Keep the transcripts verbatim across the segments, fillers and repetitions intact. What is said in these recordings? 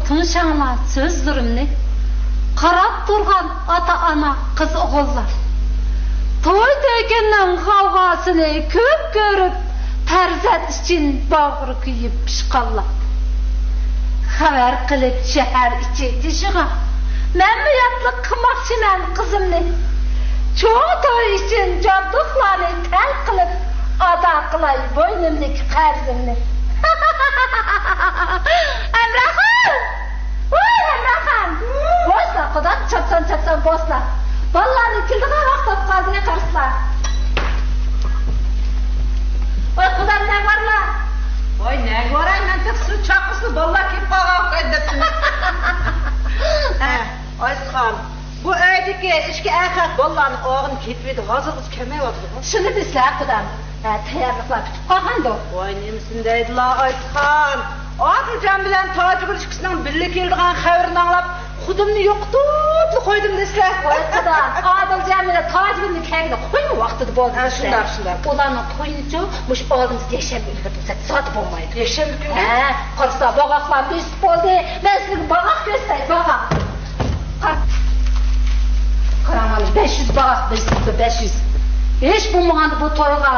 تىڭشاڭلار سۆزلىرىمنى، قاراپ تۇرغان ئاتا-ئانا، قىز-ئوغۇللار. توي-تۆكۈننىڭ غەۋغاسىنى كۆپ كۆرۈپ، پەرزەنت ئۈچۈن باغرى كۆيۈپ پىشقانلار. خەۋەر قىلىپ شەھەر ئىچى تېشىغا، مەنمۇ ياتلىق قىلماقچىمەن قىزىمنى. چوڭ توي ئۈچۈن جابدۇقلارنى تەل قىلىپ، ئادا قىلاي بوينۇمدىكى قەرزىمنى. ھەمراخان! ۋاي، ھەمراخان! بوسلا، قۇدا، چاپسان، چاپسان، بوسلا. بالىلارنىڭ كېلىدىغان ۋاقتى بولۇپ قالدى، قارىسىلا. ۋاي، قۇدام، نەگە بارلا؟ ۋاي، نەگە باراي، مەن تېخى سۇ چاققۇسىلا بالىلار كېلىپ قالغان ئوخشايدۇ دەپتىمەن. ھە، ئايسىخان، بۇ ئۆيدىكى ئىككى ئەر خەق بالىلارنى ئالغىلى كېتىۋىدى، ھازىرغىچە كەلمەيۋاتىدىغۇ. شۇنى دېسىلە، قۇدام. ھە، تەييارلىقلار پۈتۈپ قالغاندۇ؟ ۋاي، نېمىسىنى دەيدىلا، ئايسىخان. ئادىلجان بىلەن تاجىگۈل ئىككىسىنىڭ بىللە كېلىدىغان خەۋىرىنى ئاڭلاپ، خۇدۇمنى يوقىتىپلا قويدۇم دېسىلە. ۋاي خۇدا، ئادىلجان بىلەن تاجىگۈلنىڭ كەلگىنىگە قويمۇ ۋاقتىدا بولدى ھە، دېسىلە. شۇنداق، شۇنداق. ئۇلارنىڭ تويىنىچۇ مۇشۇ ئالدىمىزدا يەكشەنبە كۈنى بىر پۇرسەت زادى بولمايدۇ. يەكشەنبە كۈنى؟ ھە، قارىسا، باغاقلار بېسىپ بولدى. مەن سىزگە باغاق كۆرسىتەي، باغاق. قار-، قاراڭلار، بەش يۈز باغاق بېسىپتۇ، بەش يۈز. ھېچ بولمىغاندا بۇ تويغا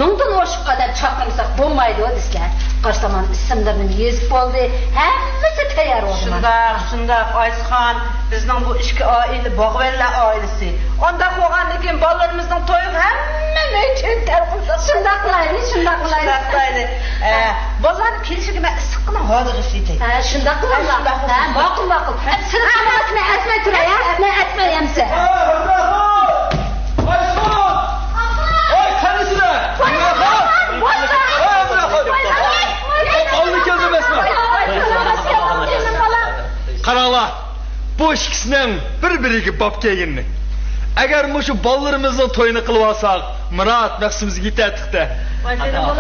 مىڭدىن ئوشۇق ئادەم چاقىرمىساق بولمايدۇ دېسىلە. قارىسام، مانا ئىسىملىرىنى يېزىپ بولدى. ھەممىسى تەييار بولدى مانا. شۇنداق، شۇنداق، ئايسىخان. بىزنىڭ بۇ ئىككى ئائىلە باغۋەنلەر ئائىلىسى. ئانداق بولغاندىكىن بالىلىرىمىزنىڭ تويىغا ھەممە مەيدىچىنى تەل قىلساق. شۇنداق قىلايلى، شۇنداق قىلايلى. شۇنداق قىلايلى. ئە، بالىلارنىڭ كېلىشىگە مەن ئىسسىقنىڭ ھازىرغا ئىشلىتەي. ھە، شۇنداق قىلايلى. ھە، شۇنداق قىلسۇن. ھە، ماقۇل، ماقۇل. ئە، سىلەر قىلماسمۇ، ئەتمەي تۇراي، ھە؟ ئەتمەي، ئەتمەي ئەمسە. ھەمراخان! ئايسىخان! ۋاي، قېنى سىلەر؟ ھەمراخان! ھەي، ھەمراخان! ئالدى كەلدى ئەمەسمۇ؟ قاراڭلار، بۇ ئىككىسىنىڭ بىر-بىرىگە باب كەلگىنىنى. ئەگەر مۇشۇ بالىلىرىمىزنىڭ تويىنى قىلىۋالساق، مۇراد مەقسىتىمىزگە يېتەتتۇق-دە. ئايسىخان،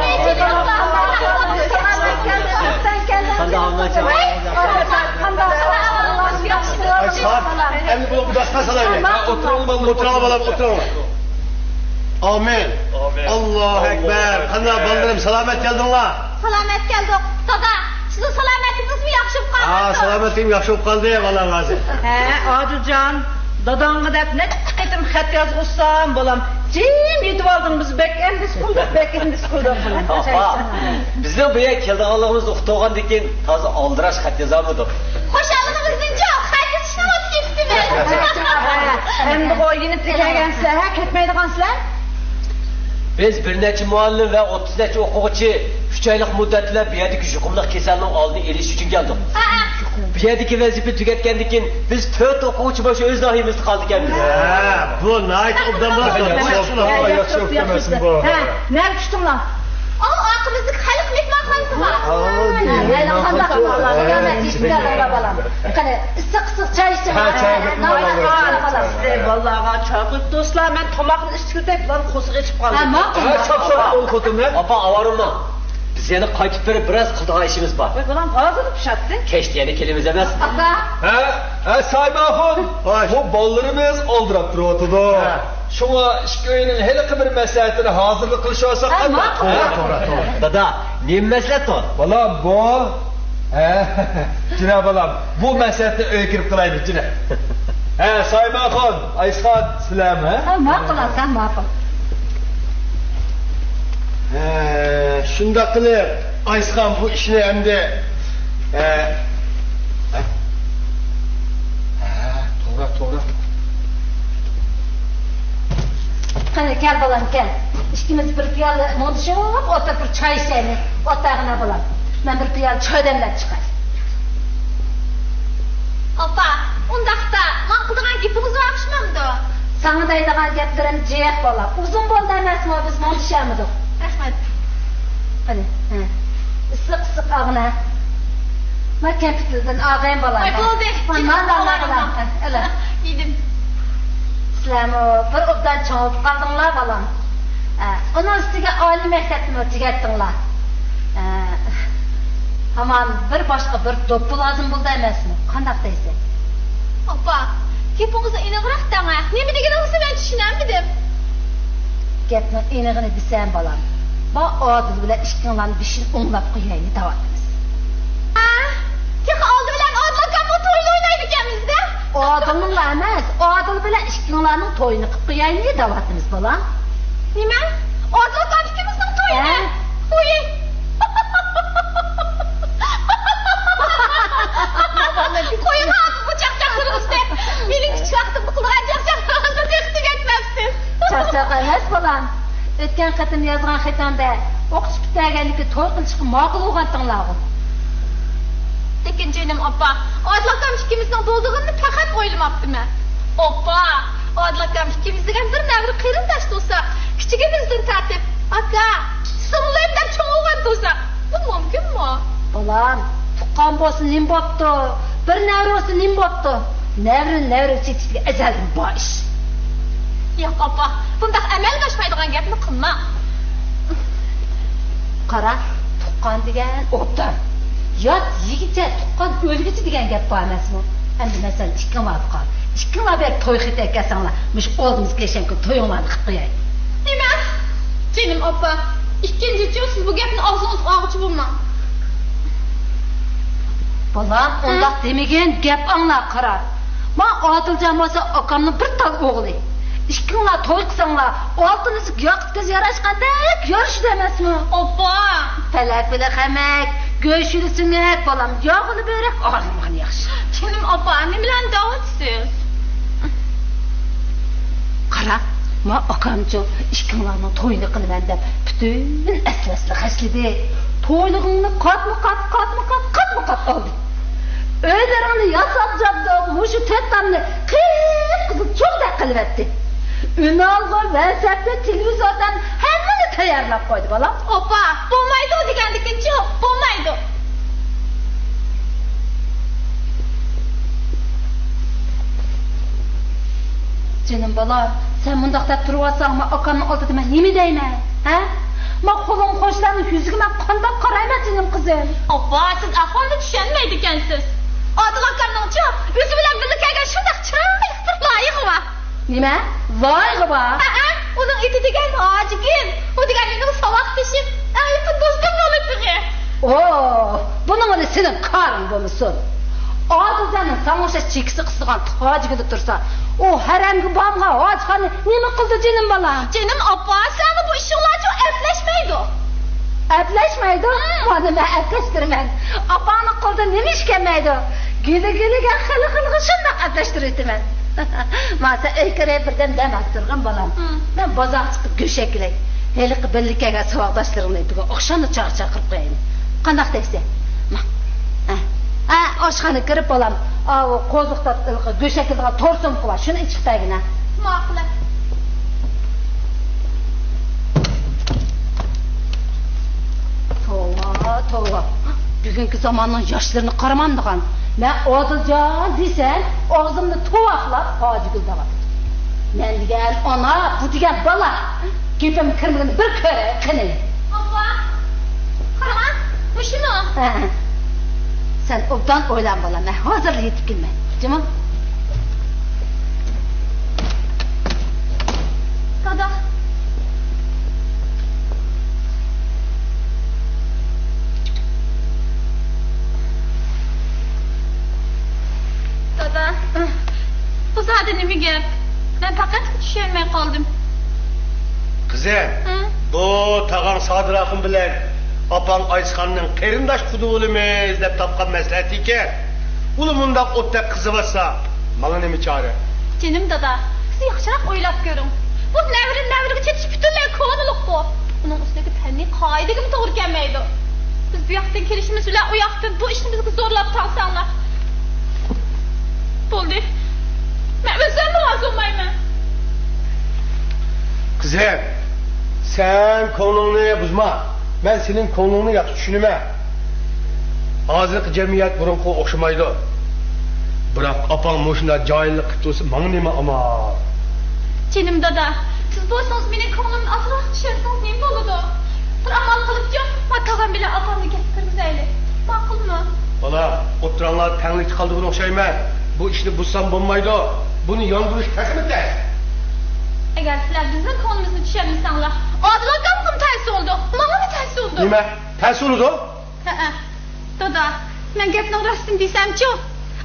ئەمدى بۇلارغا داستىخان سالايلى. ھە، ئولتۇرۇڭلار، بالىلار، ئولتۇرۇڭلار. ئامىن. ئامىن. ئاللاھۇ ئەكبەر. قانداق بالىلىرىم، سالامەت كەلدىڭلار؟ سالامەت كەلدۇق. دادا، سىزنىڭ سالامەتلىكىڭىزمۇ ياخشى بولۇپ قالغان. ھە، سالامەتلىكىم ياخشى بولۇپ قالدى، ئاللا رازى. ھە، ئادىلجان، داداڭغا دەپ نەچچە قېتىم خەت يازغۇزسام، بالام، جىم يېتىۋالدىڭ، بىز بەك ئەندىشە قىلدۇق، بەك ئەندىشە قىلدۇق. ئاپا، بىزنىڭ بۇ يەرگە كېلىدىغانلىقىمىزنى ئۇقتۇرغاندىن كېيىن تازا ئالدىراش خەت يازالمىدۇق. خۇشاللىقىمىزدىنچۇ خەت يېزىشنى ئۇنتۇپ كېتىپتىمىز. ئەمدىغۇ يېنىپ كەلگەنسىلەر، ھە؟ كەتمەيدىغانسىلەر؟ بىز بىر نەچچە مۇئەللىم ۋە ئوتتۇز نەچچە ئوقۇغۇچى ئۈچ ئايلىق مۇددەت بىلەن بۇ يەردىكى يۇقۇملۇق كېسەلنىڭ ئالدىنى ئېلىش ئۈچۈن كەلدۇق. ھە، ھە. بۇ يەردىكى ۋەزىپىنى تۈگەتكەندىن كېيىن، بىز تۆت ئوقۇغۇچى باشقا ئۆز ناھىيەمىزدە قالىدىكەنمىز. ھە، بۇ ناھايىتى ئوبدان بولۇپتۇ. ياخشى، ياخشى، ياخشى، ياخشى. ھە، نەگە چۈشتۈڭلار؟ ئاۋۇ ئارقىمىزدىكى خەلق مېھمانخانىسىغا. ھە، قانداق مېھمانخانا؟ سالامەت، يېتىپ كەلدىڭلار، بالام. قېنى، ئىسسىق، ئىسسىق چاي ئىچىڭلار. ھە، چاي ئىچىپ كەلدىم. سىلەر بالىلارغا چاي قۇيۇپ تۇرسىلا، مەن تاماقنى ئىچكۈزدەك بۇلارنىڭ قورسىقى ئېچىپ قالدى. ھە، ماقۇل. ھە، چاپسان ئۇل خوتۇن، ھە؟ ئاپا، ئاۋارە بولماڭ. بىز يەنە قايتىپ بېرىپ بىراز قىلىدىغان ئىشىمىز بار. ۋاي بالام، ھازىرلا پىشاتتى. كەچتە يەنە كېلىمىز ئەمەس. ئاپا. ھە، ھە، سايماخۇن. ۋاي. بۇ بالىلىرىمىز ئالدىراپ تۇرۇۋاتىدۇ. ھە. شۇڭا ئىككى ئۆينىڭ ھېلىقى بىر مەسلىھەتىنى ھازىرلا قىلىشىۋالساق ھە، قانداق؟ ماقۇل. توغرا، توغرا، توغرا. دادا، نېمە مەسلىھەت ئۇ؟ بالام، بۇ، ھە، جىنە بالام، بۇ مەسلىھەتنى ئۆيگە كىرىپ قىلايلى، جىنە. ھە، سايماخۇن، ئايسىخان، سىلەرمۇ، ھە؟ ھە، ماقۇل، ئاكا، ماقۇل. ھە، شۇنداق قىلىپ، ئايسىخان بۇ ئىشنى ئەمدى، ھە، ھە، ھە، توغرا، توغرا. قېنى، كەل، بالام، كەل. ئىككىمىز بىر پىيالە مۇڭدىشىپ ئولتۇرۇپ بىر چاي ئىچەيلى. ئولتۇرغىنا، بالام. مەن بىر پىيالە چاي دەملەپ چىقاي. ئاپا، ئۇنداقتا، ماڭا قىلىدىغان گېپىڭىز بار ئوخشىمامدۇ؟ ساڭا دەيدىغان گەپلىرىم جىق، بالام. ئۇزۇن بولدى ئەمەسمۇ، بىز مۇڭدىشالمىدۇق. رەھمەت. قېنى، ھە. ئىسسىق، ئىسسىق ئاغىنە. ما كەمپۈتلىرىدىن ئاغىن، بالام. ۋاي، بولدى. ۋاي، جىق مانا، ئاغىنە، مانا. ئەلە. يېدىم. سىلەرمۇ بىر ئوبدان چوڭىيىپ قالدىڭلار، بالام. ئە، ئۇنىڭ ئۈستىگە ئالىي مەكتەپنىمۇ تۈگەتتىڭلار. ئە، ھامان بىر باشقا بىر دوپپا لازىم بولدى ئەمەسمۇ؟ قانداق دەيسەن؟ ئاپا، گېپىڭىزنى ئېنىقراق دەڭە. نېمە دېگىنىڭىزنى مەن چۈشىنەلمىدىم. گەپنىڭ ئېنىقىنى دېسەم، بالام، ما ئادىل بىلەن ئىككىڭلارنىڭ بېشىنى ئوڭلاپ قويايلى دەۋاتىمىز. ھە؟ تېخى ئالدى بىلەن ئادىل ئادىلنىڭلا ئەمەس، ئادىل بىلەن ئىككىڭلارنىڭ تويىنى قىلىپ قويايلى دەۋاتىمىز، بالام. نېمە؟ ئادىل ئاكام ئىككىمىزنىڭ تويىنى؟ ھە. ۋۇي. قويۇڭ ھازىر بۇ چاقچاقلىرىڭىزنى. مېنىڭ كىچىك ۋاقتىمدا قىلغان چاقچاقلىرىڭىزنى تېخى تۈگەتمەپسىز. چاقچاق ئەمەس، بالام. ئۆتكەن قېتىم يازغان خېتىڭدە ئوقۇش پۈتتۈرگەندىن كېيىن توي قىلىشقا ماقۇل بولغانتىڭلارغۇ. لېكىن جېنىم ئاپا، ئادىل ئاكام ئىككىمىزنىڭ بولىدىغىنىنى پەقەت ئويلىماپتىمەن. ئاپا، ئادىل ئاكام ئىككىمىز دېگەن بىر نەۋرە قېرىنداش تۇرساق، كىچىكىمىزدىن تارتىپ ئاكا، سىڭلىم دەپ چوڭ بولغان تۇرساق، بۇ مۇمكىنمۇ؟ بالام، تۇغقان بولسا نېمە بوپتۇ؟ بىر نەۋرە بولسا نېمە بوپتۇ؟ نەۋرە، نەۋرە چېتىشلىك ئەزەلدىن بار ئىش. ياق، ئاپا، بۇنداق ئەمەلگە ئاشمايدىغان گەپنى قىلماڭ. قارا، تۇغقان دېگەن ئوبدان. يات يېگىچە، تۇغقان ئۆلگۈچە دېگەن گەپ بار ئەمەسمۇ؟ ئەمدى مەسىلەن، ئىككىڭلاردا قال. ئىككىڭلار بىر توي خېتى ئەكەلسەڭلار، مۇشۇ ئالدىمىزغا كەلگەن كۈنى تويۇڭلارنى قىلىپ قوياي. نېمە؟ جېنىم ئاپا، ئىككىنچىچۇ، سىز بۇ گەپنى ئاغزىڭىزغا ئالغۇچى بولماڭ. بالام، ھە؟ ئۇنداق دېمىگىن، گەپ ئاڭلا، قارا. ما ئادىلجان بولسا ئاكامنىڭ بىر تال ئوغلى. ئىككىڭلار توي قىلساڭلار، ئالتۇن ئۈزۈك ياقۇت كۆز ياراشقاندەك يارىشىدۇ ئەمەسمۇ؟ ئاپا! پەلەك بىلەن خەمەك، گۆش بىلەن سۆڭەك، بالام، ياغلىق بۆرەك ئاغرىمىغىنى ياخشى. جېنىم ئاپا، نېمە بىلەن دەۋاتىسىز؟ قارا، ما ئاكامچۇ ئىككىڭلارنىڭ تويىنى قىلىمەن دەپ پۈتۈن ئەسلىسىنى خەجلىدى. تويلۇقۇڭنى قاتمۇ قات، قاتمۇ قات، قاتمۇ قات ئالدى. ئۆيلىرىڭنى ياساپ جابدۇق، مۇشۇ تۆت تامنى قىپقىزىل چوغدەك قىلىۋەتتى. ئۈنئالغۇ، ۋەسەپنى، تېلېۋىزوردىن ھەممىنى تەييارلاپ قويدى، بالام. ئاپا، بولمايدۇ دېگەندىكىنچۇ، بولمايدۇ. جېنىم بالام، سەن مۇنداق دەپ تۇرۇۋالساڭ، مەن ئاكامنىڭ ئالدىدا مەن نېمە دەيمەن، ھە؟ مەن قولۇم قوشلارنىڭ يۈزىگە مەن قانداق قارايمەن، جېنىم قىزىم؟ ئاپا، سىز ئەھۋالنى چۈشەنمەيدىكەنسىز. ئادىل ئاكامنىڭچۇ ئۆزى بىلەن بىللە كەلگەن شۇنداق چىرايلىق بىر لايىقى بار. نېمە؟ لايىقى بار؟ ھەئە، ئۇنىڭ ئېتى دېگەن ھاجىگۈل. ئۇ دېگەن مېنىڭ ساۋاقدىشىم، ئەڭ يېقىن دوستۇم بولىدىغى. ئو، بۇنىڭ بىلەن سېنىڭ كارىڭ بولمىسۇن. ئادىلجاننىڭ ساڭا ئوخشاش چېكىسى قىسىلغان ھاجىگۈلى تۇرسا، ئۇ ھەرەمگە بارمىغان ھاجىخاننى نېمە قىلىدۇ، جېنىم بالام؟ جېنىم ئاپا، ساڭا بۇ ئىشىڭلارچۇ ئەپلەشمەيدۇ. ئەپلەشمەيدۇ؟ مانا مەن ئەپلەشتۈرىمەن. ئاپاڭنىڭ قولىدا نېمە ئىش كەلمەيدۇ؟ گۈلى گۈلىگە، خىلى خىلىغا شۇنداق ئەپلەشتۈرۈۋېتىمەن. مانا سەن ئۆيگە كىرىپ بىردەم دەم ئالسا تۇرغىن، بالام. مم. مەن بازارغا چىقىپ گۆشەك ئېلەي. ھېلىقى بىللە كەلگەن ساۋاقداشلىرىڭنى بۈگۈن ئوخشامدا چاغ چاقىرىپ قويايلى. قانداق دەيسەن؟ ھە، ھە، ئاشخانىغا كىرىپ، بالام، ئاۋۇ قوزۇقتا ھېلىقى گۆشەك ئېلىدىغان تور سومكا بار، شۇنى ئېچىپ بەرگىنە. ماقۇل. توۋا، توۋا. بۈگۈنكى زاماننىڭ ياشلىرىنى قارىمامدىغان. مەن ئادىلجان دېسەم، ئاغزىمنى تۇۋاقلاپ ھاجىگۈل دەۋاتىدۇ. مەن دېگەن ئانا، بۇ دېگەن بالا. گېپىم كىرمىگىنى بىر كۆرەي قېنى. ئاپا، قارىغان، مۇشۇمۇ؟ ھە. سەن ئوبدان ئويلان، بالام، مەن ھازىرلا يېتىپ كېلىمەن. جۇمۇ. دادا. دادا، بۇ زادى نېمە گەپ؟ مەن پەقەت چۈشەنمەي قالدىم. قىزىم، ھە؟ بۇ تاغاڭ سادىر ئاخۇن بىلەن ئاپاڭ ئايسىخاننىڭ قېرىنداش قۇدۇق بولىمىز دەپ تاپقان مەسلىھەتى ئىكەن. ئۇلا مۇنداق ئوتتەك قىزىۋاتسا، ماڭا نېمە چارە؟ جېنىم دادا، سىز ياخشىراق ئويلاپ كۆرۈڭ. بۇ نەۋرە نەۋرىگە چېتىش پۈتۈنلەي كونىلىق بۇ. ئۇنىڭ ئۈستىگە پەننىي قائىدىگىمۇ توغرا كەلمەيدۇ. بىز بۇ ياقتىن كېلىشىمىز بىلەن ئۇ ياقتىن بۇ ئىشنى بىزگە زورلاپ تاڭساڭلار. بولدى. مەن ئۆزۈممۇ رازى بولمايمەن. قىزىم، سەن كۆڭلۈڭنى بۇزما. مەن سېنىڭ كۆڭلۈڭنى ياخشى چۈشىنىمەن. ھازىرقى جەمئىيەت بۇرۇنقىغا ئوخشىمايدۇ. بىراق ئاپاڭ مۇشۇنداق جاھىللىق قىلىپ تۇرسا، ماڭا نېمە ئامال؟ جېنىم دادا، سىز بولسىڭىز مېنىڭ كۆڭلۈمنى ئازراق چۈشەنسىڭىز نېمە بولىدۇ؟ بىر ئامال قىلىپچۇ، ما تاغام بىلەن ئاپامنى گەپكە كىرگۈزەيلى. ماقۇلمۇ؟ بالام، ئوتتۇراڭلار تەڭلىكتە قالىدىغان ئوخشايمەن. بۇ ئىشنى بۇزسام بولمايدۇ. بۇنى ياندۇرۇش تەسمۇ تەس. ئەگەر سىلەر بىزنىڭ كۆڭلىمىزنى چۈشەنمىسەڭلار، ئادىل ئاكامغىمۇ تەس بولىدۇ، ماڭىمۇ تەس بولىدۇ. نېمە؟ تەس بولىدۇ؟ ھەئە. دادا، مەن گەپنىڭ راستىنى دېسەمچۇ،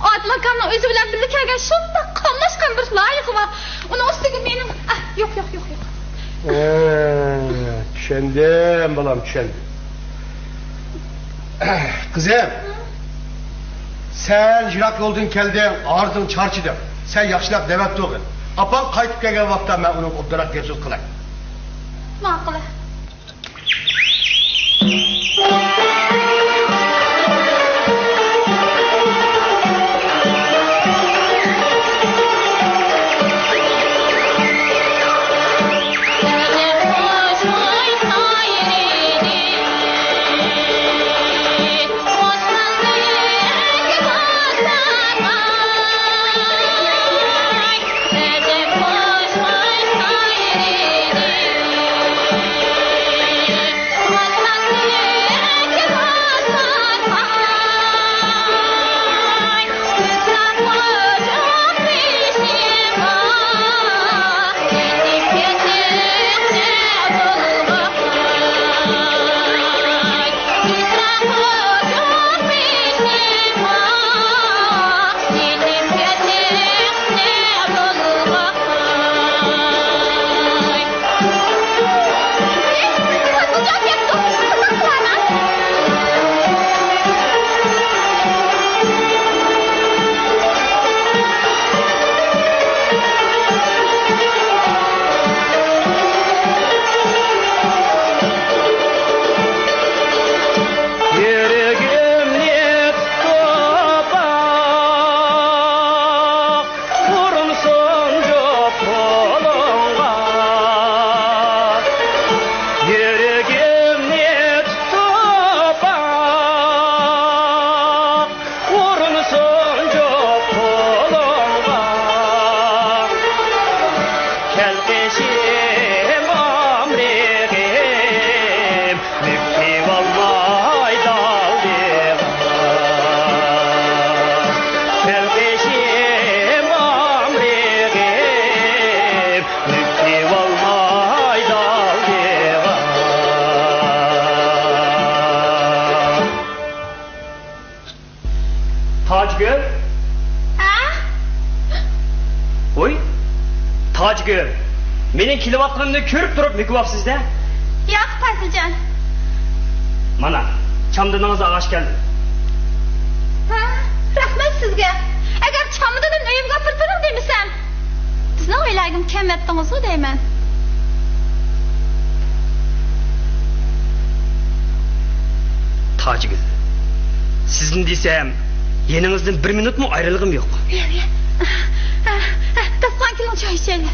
ئادىل ئاكامنىڭ ئۆزى بىلەن بىللە كەلگەن شۇنداق قاملاشقان بىر لايىقى بار. ئۇنىڭ ئۈستىگە مېنىڭ، ئەھ، يوق، يوق، يوق، يوق. ئە، چۈشەندىم، بالام، چۈشەندىم. قىزىم، سەن يىراق يولدىن كەلدىڭ، ئاغرىدىڭ، چارچىدىڭ. سەن ياخشىراق دەۋەت تۇرغىن. ئاپاڭ قايتىپ كەلگەن ۋاقىتتا مەن ئۇنىڭغا ئوبدانراق گەپ سۆز قىلاي. ماقۇل. يۈرىكىمنى تۇتۇپ باق، ئۇرۇنسۇن جۇپ قولۇڭغا. يۈرىكىمنى تۇتۇپ باق، ئۇرۇنسۇن جۇپ قولۇڭغا. كەل قېشىم ئامرىقىم، مۈكۈۋالماي دالدىغا. كەل قېشىم ئامرىقىم، مۈكۈۋالماي دالدىغا. تاجگۈل؟ ھە؟ ۋوي، تاجگۈل، مېنىڭ كېلىۋاتقىنىمنى كۆرۈپ تۇرۇپ مۆكۈۋاپسىز-دە. ياق، پازىلجان. مانا، چامدىنىڭىزدا ئاغاچ كەلدى. ھە، رەھمەت سىزگە. ئەگەر چامدىنىمنى ئۆيۈمگە ئاپىرىپ بېرىڭ دېمىسەم، بىزنىڭ ئۆيلەرگىمۇ كەلمەپتىڭىزغۇ دەيمەن. تاجگۈل، سىزنى دېسەم، يېنىڭىزدىن بىر مىنۇتمۇ ئايرىلغۇم يوق. داستىخان كېلىڭ، چاي ئىچەيلى.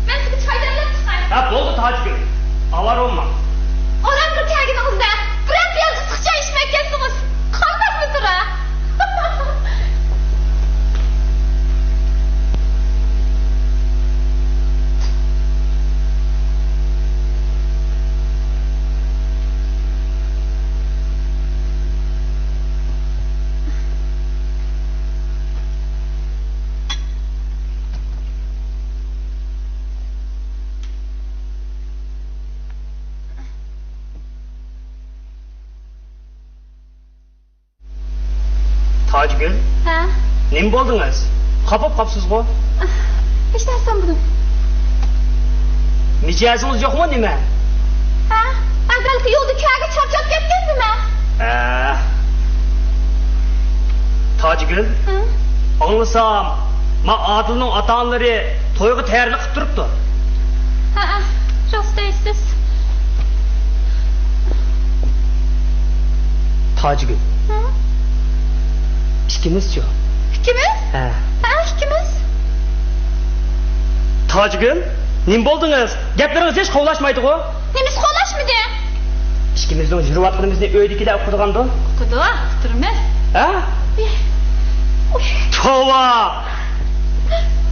مەن سىزگە چاي تەييارلاپ چىقاي. ھە، بولدى، تاجگۈل. ئاۋارە بولماڭ. ئورامغا كەلگىنىڭىزدە بىرەر پىيالە ئىسسىق چاي ئىچمەكچىسىڭىز، قانداقمۇ تۇرا؟ تاجگۈل؟ ھە؟ نېمە بولدىڭىز؟ خاپا بولۇپ قاپسىزغۇ؟ ھېچ نەرسە بولمىدىم. مىجەزىڭىز يوقمۇ نېمە؟ ھە؟ ئەزەلكى يولدا كەلگە چارچاپ كەتكەندىمەن. ھە. تاجگۈل؟ ھە؟ ئاڭلىسام، ما ئادىلنىڭ ئاتا-ئانىلىرى تويغا تەييارلىق قىلىپ تۇرۇپتۇ. ھەئە، راست دەيسىز. تاجگۈل. ھە؟ ئىككىمىزچۇ؟ ئىككىمىز؟ ھە. ھە، ئىككىمىز. تاجگۈل، نېمە بولدىڭىز؟ گەپلىرىڭىز ھېچ قوۋلاشمايدىغۇ؟ نېمىسى قوۋلاشمىدى؟ ئىككىمىزنىڭ يۈرۈۋاتقىنىمىزنى ئۆيدىكىلەر ئۇقىدىغاندۇ؟ ئۇقىدۇ، ئۇقتۇرىمىز. ھە؟ ئۇي، ئۇي. توۋا!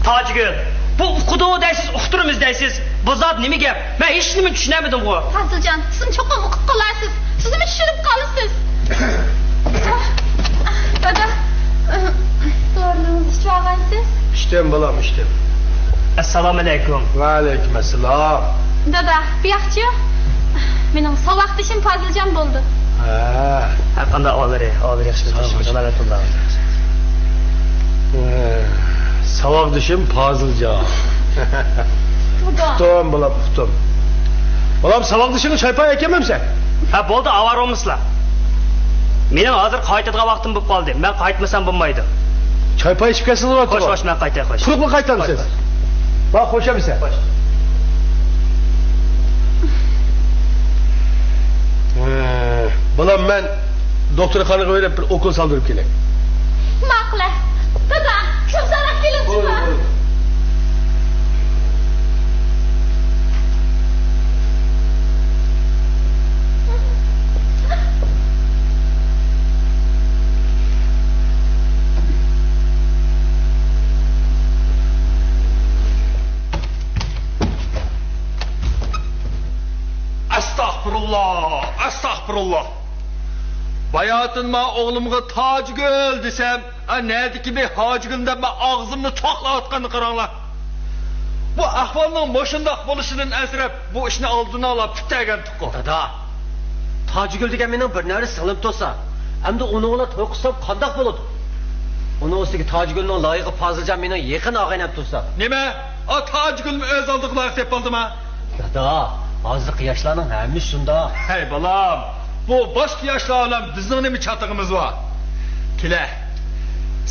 تاجگۈل، بۇ ئۇقىدۇ دەيسىز، ئۇقتۇرىمىز دەيسىز. بۇ زادى نېمە گەپ؟ مەن ھېچنېمىنى چۈشىنەلمىدىمغۇ؟ پازىلجان، سىزمۇ چوقۇم ئۇقۇپ قالارسىز. سىزمۇ چۈشىنىپ قالىسىز. دادا، دورىلىرىڭىزنى ئىچىۋالغايسىز. ئىچتىم، بالام، ئىچتىم. ئەسسالامۇئەلەيكۇم. ۋەئەلەيكۇم ئەسسالام. دادا، بۇياقچۇ؟ مېنىڭ ساۋاقدىشىم پازىلجان بولىدۇ. ھە. ھە، قانداق ئاۋازلىرى؟ ئاۋازلىرى ياخشى. ساۋاقدىشىم. ھە، ساۋاقدىشىم پازىلجان. ئۇقتۇم، بالام، ئۇقتۇم. بالام، ساۋاقدىشىڭنى چاي پاي ئەكەلمەمسەن؟ ھە، بولدى، ئاۋارە بولمىسىلا. مېنىڭ ھازىر قايتىدىغان ۋاقتىم بولۇپ قالدى. مەن قايتمىسام بولمايدۇ. چاي پاي ئىچىپ كەلسىڭىز بولىدۇ. خوش، خوش، مەن قايتاي، خوش. قۇرۇقلا قايتامسىز؟ خوش، خوش. بار، خوش ئەمىسە. خوش. ھە، بالام، مەن دوختۇرخانىغا بېرىپ بىر ئوكۇل سالدۇرۇپ كېلەي. ماقۇل. دادا، كىم ساراپ كېلىڭ. بولدى، بولدى. ئەستەغپۇرۇللا، ئەستەغپۇرۇللا. باياتىن مەن ئوغلۇمغا تاجگۈل دېسەم، ئا، نەدىكى بىر ھاجىگۈل دەپ مەن ئاغزىمنى چوقلاۋاتقاننى قاراڭلار. بۇ ئەھۋالنىڭ مۇشۇنداق بولۇشىدىن ئەنسىرەپ، بۇ ئىشنى ئالدىنى ئالا پۈتتۈرگەنتۇققۇ. دادا، تاجگۈل دېگەن مېنىڭ بىر نەۋرە سىڭلىم تۇرسا، ئەمدى ئۇنىڭ بىلەن توي قىلسام قانداق بولىدۇ؟ ئۇنىڭ ئۈستىگە تاجگۈلنىڭ لايىقى پازىلجان مېنىڭ يېقىن ئاغىنەم تۇرسا. نېمە؟ ئا، تاجگۈلمۇ ئۆز ئالدىغا لايىق دەپ قالدىما؟ دادا، ھازىرقى ياشلارنىڭ ھەممىسى شۇنداق. ھەي، بالام، بۇ باشقا ياشلار بىلەن بىزنىڭ نېمە چاتىقىمىز بار؟ كېلە،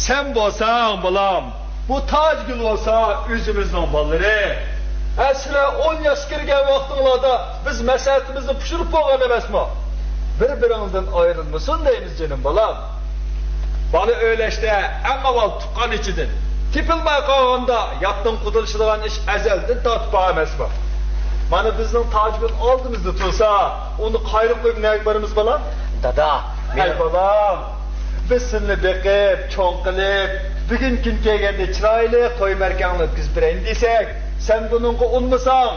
سەن بولساڭ، بالام، بۇ تاجگۈل بولسا ئۆزىمىزنىڭ بالىلىرى. ھە، سىلەر ئون ياشقا كىرگەن ۋاقتىڭلاردا بىز مەسلىھەتىمىزنى پۇشۇرۇپ بولغان ئەمەسمۇ؟ بىر-بىرىڭىزدىن ئايرىلمىسۇن دەيمىز، جېنىم بالام. بالا ئۆيلەشتە ئەڭ ئاۋۋال تۇغقان ئىچىدىن، تېپىلماي قالغاندا ياتتىن قۇتۇلۇشىدىغان ئىش ئەزەلدىن تارتىپ بار ئەمەسمۇ؟ مانا بىزنىڭ تاجگۈل ئالدىمىزدا تۇرسا، ئۇنى قايرىپ قويۇپ نەگە بارىمىز، بالام؟ دادا، ھەي، مېنىڭ بالام، بىز سىلىنى بېقىپ، چوڭ قىلىپ، بۈگۈن كۈن كەلگەندە چىرايلىق توي مەرىكەڭنى ئۆتكۈزۈپ بېرەيلى دېسەك، سەن بۇنىڭغا ئۇنىمىساڭ،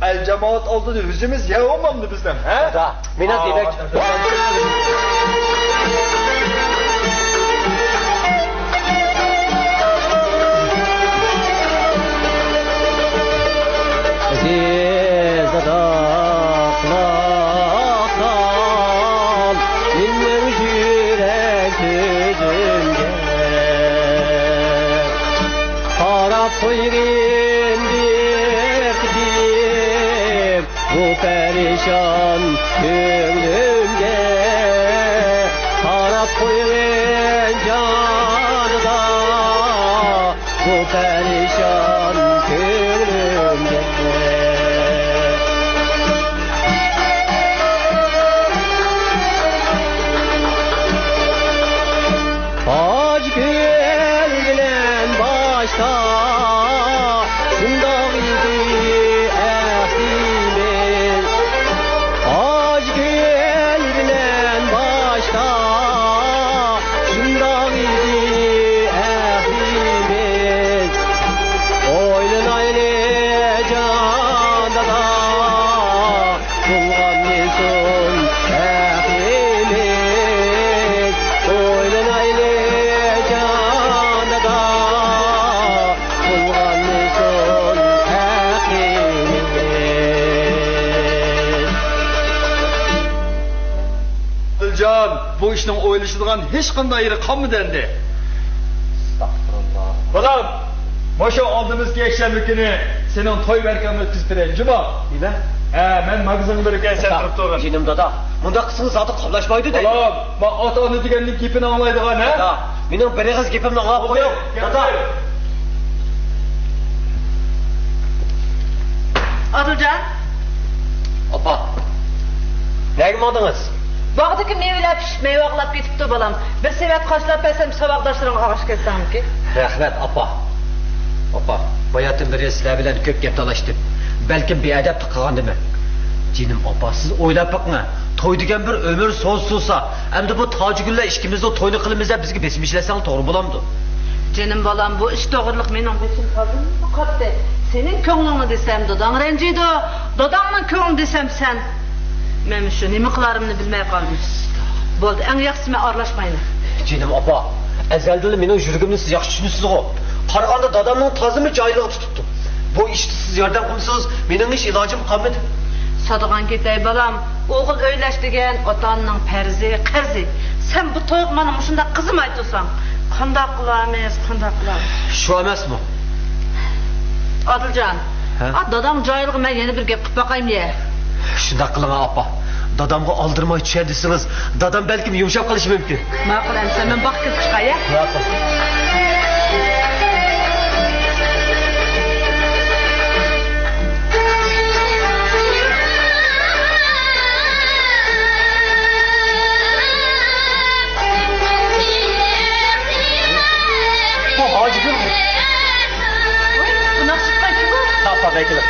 ئەل-جامائەت ئالدىدا يۈزىمىز يەۋ بولمامدۇ بىزنىڭ، ھە؟ دادا، مېنىڭ دېمەك- ئەزىز دادا، قۇلاق سال مېنىڭ يۈرەك سۆزۈمگە. قاراپ قويغىن بىر قېتىم بۇ پەرىشان كۆڭلۈمگە. قاراپ قويغىن جانىدا بۇ پەرىشان كۆڭلۈمگە. تاجگۈل بىلەن باشتا شۇنداق ئىدى ئەھدىمىز. تاجگۈل بىلەن باشتا شۇنداق ئىدى ئەھدىمىز. ئويلىنايلى جان دادا، بولغانمىسۇن ھەققىمىز؟ ئويلىنايلى جان دادا، بولغانمىسۇن ھەققىمىز؟ ئادىلجان، بۇ ئىشنىڭ ئويلىشىدىغان ھېچقانداق يېرى قالمىدى ئەمدى. ئەستەغپۇرۇللا. بالام، مۇشۇ ئالدىمىزدىكى يەكشەنبە كۈنى سېنىڭ توي مەرىكەڭنى ئۆتكۈزۈپ بېرەيلى، جۇمۇ. نېمە؟ ھە، مەن ماگىزىنغا بېرىپ كېلەي، سەن تۇرۇپ تۇرغىن. جېنىم دادا، مۇنداق قىلسىڭىز زادى قاملاشمايدۇ دەيمەن. بالام، مەن ئاتا-ئانا دېگەننىڭ گېپىنى ئاڭلايدىغان، ھە؟ دادا، مېنىڭ بىر ئېغىز گېپىمنى ئاڭلاپ قويۇڭ، دادا. ئادىلجان. ئاپا، نەگە ماڭدىڭىز؟ باغدىكى مېۋىلەر پىشىپ مەيۋاغلاپ كېتىپتۇ، بالام. بىر سېۋەت قاچىلاپ بەرسەم، ساۋاقداشلىرىڭغا ئاغىشىپ كەتسەڭمىكىن؟ رەھمەت، ئاپا. ئاپا، باياتىن بېرى سىلەر بىلەن كۆپ گەپ تالاشتىم. بەلكىم بىئەدەپلىك قىلغاندىمەن. جېنىم ئاپا، سىز ئويلاپ بېقىڭە. توي دېگەن بىر ئۆمۈر سوزۇلسا، ئەمدى بۇ تاجىگۈللەر ئىككىمىزنىڭ تويىنى قىلىمىز دەپ بىزگە بېسىم ئىشلەتسەڭلار توغرا بولامدۇ؟ جېنىم بالام، بۇ ئىش توغرىلىق مېنىڭ بېشىم تازىمۇ قاتتى. سېنىڭ كۆڭلۈڭنى دېسەم، داداڭ رەنجىيدۇ. داداڭنىڭ كۆڭلىنى دېسەم، سەن. مەن شۇ نېمە قىلارىمنى بىلمەي قالدىم. بولدى، ئەڭ ياخشىسى مەن ئارىلاشمايمەن. جېنىم ئاپا، ئەزەلدىنلا مېنىڭ يۈرىكىمنى سىز ياخشى چۈشىنىسىزغۇ؟ قارىغاندا دادامنىڭ تازىمۇ جايلىقى تۇتۇپتۇ. بۇ ئىشتا سىز ياردەم قىلمىسىڭىز، مېنىڭ ھېچ ئىلاجىم قالمىدى. سادىغان كېتەي، بالام، ئوغۇل ئۆيلەش دېگەن ئاتا-ئانىنىڭ پەرزى، قەرزى. سەن بۇ تويغا مانا مۇشۇنداق قىزىماي تۇرساڭ، قانداق قىلارمىز، قانداق قىلارمىز؟ شۇ ئەمەسمۇ؟ ئادىلجان، ھە؟ ئا، داداڭ جاھىلغا مەن يەنە بىر گەپ قىلىپ باقايمۇ يە؟ شۇنداق قىلىڭ، ئاپا. دادامغا ئالدىرىماي چۈشەن دېسىڭىز، دادام بەلكىم يۇمشاپ قېلىشى مۇمكىن. ماقۇل، ئەمىسە مەن باغقا كىرىپ چىقاي، ھە؟ ماقۇل. بۇ ھاجىگۈل. ۋاي، بۇ ناخشا ئېيتقان كىم بۇ؟ تاپا بەكلىك.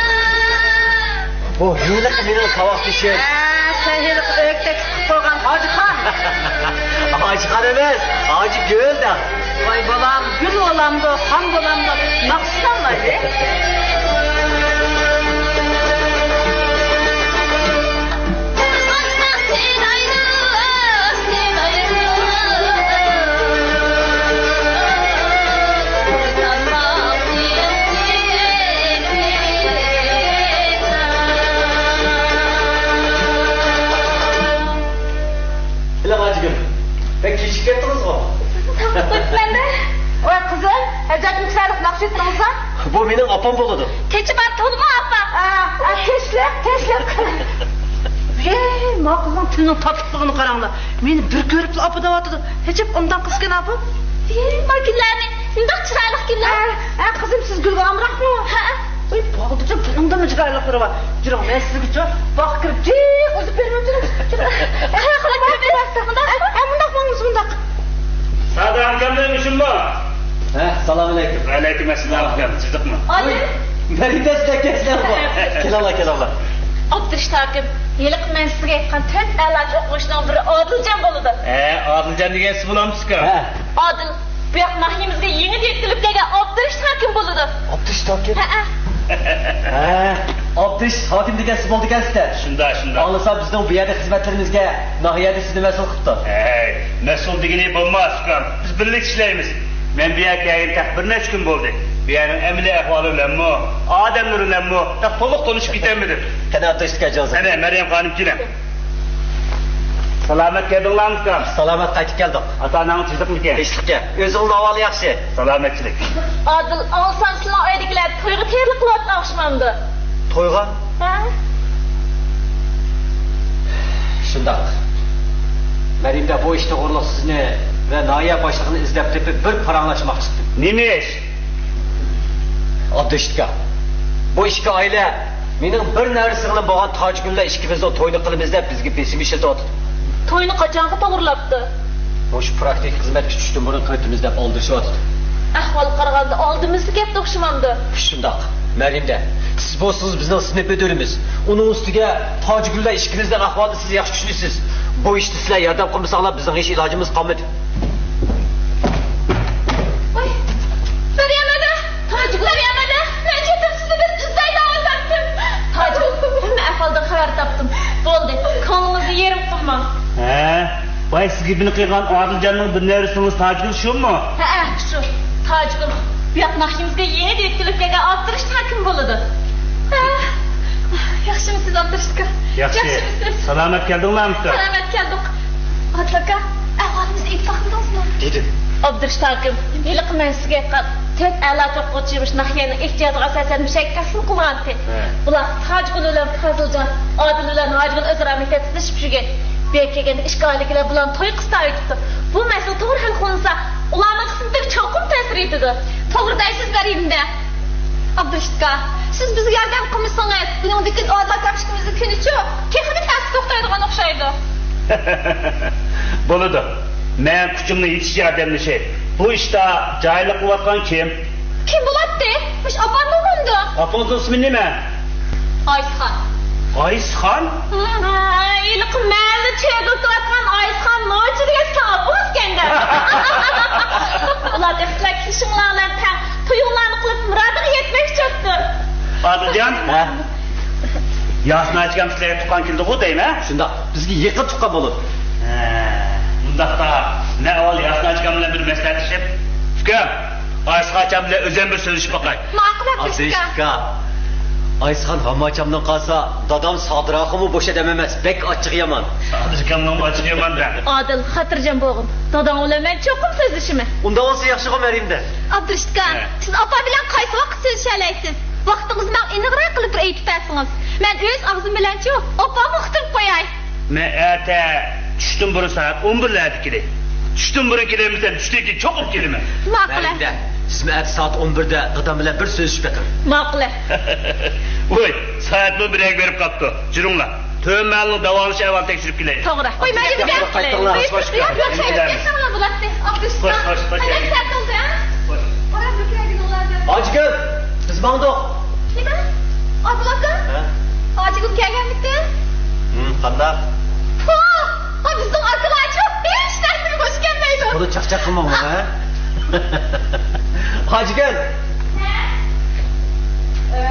بۇ ھېلىقى مېنىڭ ساۋاقدىشىم. ھە، سەن ھېلىقى ئۆكتەك قىلىپ قويغان ھاجىخان. ھاجىخان ئەمەس، ھاجىگۈل دەڭ. ۋاي بالام، گۈل بولامدۇ، خان بولامدۇ، ناخشىسى ئاڭلايلى. ھېلىقى ھاجىگۈل، بەك كېچىكىپ كەتتىڭىزغۇ؟ سىزنى تاپقىلى قويۇپمەن-دە. ۋاي قىزىم، ئەجەبمۇ چىرايلىق ناخشا ئېيتتىڭىز-ھە. بۇ مېنىڭ ئاپام بولىدۇ. كېچە بار تولىمۇ ئاپا. ئا، ئا، تىنچلىق، تىنچلىق. ۋىي، ما قىزنىڭ تىلىنىڭ تاتلىقلىقىنى قاراڭلار. مېنى بىر كۆرۈپلا ئاپا دەۋاتىدۇ. ئەجەب ئوبدان قىزكەن-ھە بۇ. ۋىي، ما گۈللەرنى، شۇنداق چىرايلىق گۈللەر. ھە، ھە، قىزىم، سىز گۈلگە ئامراقمۇ؟ ھە. ۋاي، بالدۇرجان، بۇنىڭدىنمۇ چىرايلىقلىرى بار. يۈرۈڭ، مەن سىزگىچۇ باغقا كىرىپ جىق ئۇزۇپ بېرىۋېتىمەن. يۈرۈڭ. قاياققا كىرىمىز؟ مۇنداقمۇ؟ ھە، ھە، مۇنداق ماڭىمىز، مۇنداق. سادام ئاكامدىن ئۈچۈنمۇ؟ ھە، سالام ئەلەيكۇم. ۋەئەلەيكۇم ئەسسالام ئاكام، تىنچلىقمۇ؟ ئادىل. مەرىدەس ئەكەسلەرمۇ؟ كېلىڭلار، كېلىڭلار. ئابدۇرېشىت ھاكىم، ھېلىقى مەن سىزگە ئېيتقان تۆت ئەلاچى ئوقۇغۇچىنىڭ بىرى ئادىلجان بولىدۇ. ھە، ئادىلجان دېگەن سىز بولامسىز ئۇكام؟ ھە. ئادىل، بۇ ياق ناھىيەمىزگە يېڭى دېيىپ كېلىپ كەلگەن ئابدۇرېشىت ھاكىم بولىدۇ. ئابدۇرېشىت ھاكىم؟ ھەئە. ھە، ئابدۇرېشىت ھاكىم دېگەن سىز بولىدىكەنسىز-دە. شۇنداق، شۇنداق. ئاڭلىسام، بىزنىڭ بۇ يەردە خىزمەتلىرىمىزگە ناھىيەدە سىزنى مەسئۇل قىپتۇ. ھەي، مەسئۇل دېگىنى بولماس، ئۇكام. بىز بىرلىكتە ئىشلەيمىز. مەن بۇ يەرگە كەلگىلى تېخى بىر نەچچە كۈن بولدى. بۇ يەرنىڭ ئەمەلىي ئەھۋالى بىلەنمۇ، ئادەملىرى بىلەنمۇ تېخى تولۇق تونۇشۇپ كېتەلمىدىم. قېنى، ئابدۇرېشىت ئاكا، جان ساق. قېنى، مەريەم خانىم كېلىڭ. سالامەت كەلدىڭلارمۇ، ئۇكام؟ سالامەت قايتىپ كەلدۇق. ئاتا-ئاناڭ تىنچلىقمىكەن؟ تىنچلىقكەن. ئۆزىڭىزنىڭ ئەھۋالى ياخشى؟ سالامەتچىلىك. ئادىل، ئاڭلىسام، سىلىنىڭ ئۆيدىكىلەر تويغا تەييارلىق قىلىۋاتقان ئوخشىمامدۇ؟ تويغا؟ ھە؟ شۇنداق. مەريەم بۇ ئىش توغرۇلۇق سىزنى ۋە ناھىيە باشلىقىنى ئىزدەپ تېپىپ، بىر پاراڭلاشماقچى ئىدىم. نېمە ئىش؟ ئابدۇرېشىت ئاكا، بۇ ئىككى ئائىلە مېنىڭ بىر نەۋرە سىڭلىم بولغان تاجگۈل بىلەن ئىككىمىزنىڭ تويىنى قىلىمىز دەپ بىزگە بېسىم ئىشلىتىۋاتىدۇ. توينى قاچانغا توغرىلاپتۇ؟ مۇشۇ پراكتىكا خىزمەتكە چۈشۈشتىن بۇرۇن قىلىتىمىز دەپ ئالدىرىشىۋاتىدۇ. ئەھۋالغا قارىغاندا ئالدىمىزدا گەپتە ئوخشىمامدۇ؟ شۇنداق. مەريەم، سىز بولسىڭىز بىزنىڭ سىنىپ مۇدىرىمىز. ئۇنىڭ ئۈستىگە تاجگۈل بىلەن ئىككىمىزنىڭ ئەھۋالىنى سىز ياخشى چۈشىنىسىز. بۇ ئىشتا سىلەر ياردەم قىلمىساڭلار بىزنىڭ ھېچ ئىلاجىمىز قالمىدى. ۋاي، مەريەم ئەنە! تاجگۈل! مەريەم ئەنە! مەن چېتىم سىزنى بىر ئىزدەيدىغان بولۇپ كەتتىم. تاجگۈل، ھەممە ئەھۋالدىن خەۋەر تاپتىم. بولدى، كۆڭلىڭىزنى يېرىم قىلماڭ. ھە؟ ۋاي، سىزگە بىنى قىلغان ئادىلجاننىڭ بىر نەۋرىسىڭىز تاجگۈل شۇمۇ؟ ھەئە، شۇ. تاجگۈل. بۇ ياق ناھىيەمىزگە يېڭى دېيىپ كېلىپ كەلگەن ئابدۇرېشىت ھاكىم بولىدۇ. ھە. ياخشىمۇسىز، ئابدۇرېشىت ئاكا؟ ياخشى. ياخشىمۇسىز؟ سالامەت كەلدىڭلارمۇ ئۇكا؟ سالامەت كەلدۇق. ئادىل ئاكا، ئەھۋالىمىزنى ئېيتىپ باقمىدىڭىزمۇ؟ دېدىم. ئابدۇرېشىت ھاكىم، ھېلىقى مەن سىزگە ئېيتقان تۆت ئەلاچى ئوقۇغۇچى مۇشۇ ناھىيەنىڭ ئېھتىياجىغا ئاساسەن مۇشۇ يەرگە تەقسىم قىلغانتى. ھە. بۇلار تاجگۈل بىلەن پازىلجان، ئادىل بىلەن ھاجىگۈل ئۆزئارا مەكتەپتە تونۇشۇپ يۈرگەن. بۇ يەرگە كەلگەندە ئىككى ئائىلىگە بۇلارنى توي قىلسا ئۆتۈپتۇ. بۇ مەسىلە توغرا ھەل قىلىنسا، ئۇلارنىڭ قىسمىتىگە چوقۇم تەسىر يېتىدۇ. توغرا دەيسىز، مەريەم. ئابدۇرېشىت ئاكا، سىز بىزگە ياردەم قىلمىسىڭىز، بۇنىڭدىن كېيىن ئادىل ئاكام ئىككىمىزنىڭ كۈنىچۇ تېخىمۇ تەستە توختايدىغان ئوخشايدۇ. بولىدۇ. مەن كۈچۈمنىڭ يېتىشىچە ياردەملىشەي. بۇ ئىشتا جاھىللىق قىلىۋاتقان كىم؟ كىم بولاتتى؟ مۇشۇ ئاپام بولمامدۇ؟ ئاپىڭىزنىڭ ئىسمى نېمە؟ ئايسىخان. ئايسىخان؟ ھېلىقى مەھەللىدە چۆگۈلىتىۋاتقان ئايسىخان نوچى دېگەن سىزنىڭ ئاپىڭىزكەن-دە. ئۇلار تېخى سىلەر كېلىشىڭلار بىلەن تەڭ تويۇڭلارنى قىلىپ، مۇرادىغا يەتمەكچى بوپتۇ. ئادىلجان؟ ھە؟ ياسىن ئاچىكام سىلەرگە تۇغقان كېلىدىغۇ دەيمەن؟ شۇنداق، بىزگە يېقىن تۇغقان بولىدۇ. ھە، ئۇنداقتا مەن ئاۋۋال ياسىن ئاچىكام بىلەن بىر مەسلىھەتلىشىپ، ئۇكام، ئايسىخان ئاچام بىلەن ئۆزۈم بىر سۆزلىشىپ باقاي. ماقۇل، ئابدۇرېشىت ئاكا. ئايسىخان ھامماچامدىن قالسا، دادام سادىر ئاخۇنمۇ بوش ئادەم ئەمەس، بەك ئاچچىقى يامان. سادىر ئاكامنىڭمۇ ئاچچىقى يامان-دە. ئادىل، خاتىرجەم بولغىن. داداڭ بىلەن مەن چوقۇم سۆزلىشىمەن. ئۇنداق بولسا ياخشىغۇ، مەريىم دە. ئابدۇرېشىت ئاكا، ھە. سىز ئاپا بىلەن قايسى ۋاقىت سۆزلىشەلەيسىز؟ ۋاقتىڭىزنى ماڭا ئېنىقراق قىلىپ بىر ئېيتىپ بەرسىڭىز. مەن ئۆز ئاغزىم بىلەنچۇ ئاپامغا ئۇقتۇرۇپ قوياي. مەن ئەتە چۈشتىن بۇرۇن سائەت ئون بىرلەردە كېلەي. چۈشتىن بۇرۇن كېلەلمىسەم، چۈشتىن كېيىن چوقۇم كېلىمەن. ماقۇلە. مەيلى. سىزمۇ ئەتە سائەت ئون بىردە دادام بىلەن بىر سۆزلىشىپ بېقىڭ. ماقۇلە. ۋوي، سائەتمۇ بىرگە بېرىپ قاپتۇ. جۈرۈڭلار. تۆۋەن مەھەللىنىڭ داۋالىنىش ئەھۋالىنى تەكشۈرۈپ كېلەي. توغرا. قوي، مەن يۈرۈپ كېلەي. قايتىڭلار، خوش كەلدىڭ. ياق، ياق، كەتسەڭلار بولاتتى. ئابدۇرېشىت. خوش، خوش، خوش كەلدىڭ. قاراپ بىر كەلگىنىڭلار. ھاجىگۈل، بىز ماڭدۇق. نېمە؟ ئادىل ئاكا؟ ھە؟ ھاجىگۈل كەلگەنمىكىن؟ ھىم، قانداق؟ پۇ! ھا، بىزنىڭ ئاكىلارچۇ ھېچ نەرسىگە بوش كەلمەيدۇ. بۇنى چاقچاق قىلماڭلار، ھە؟ ھاجىگۈل! ھە؟ ئە،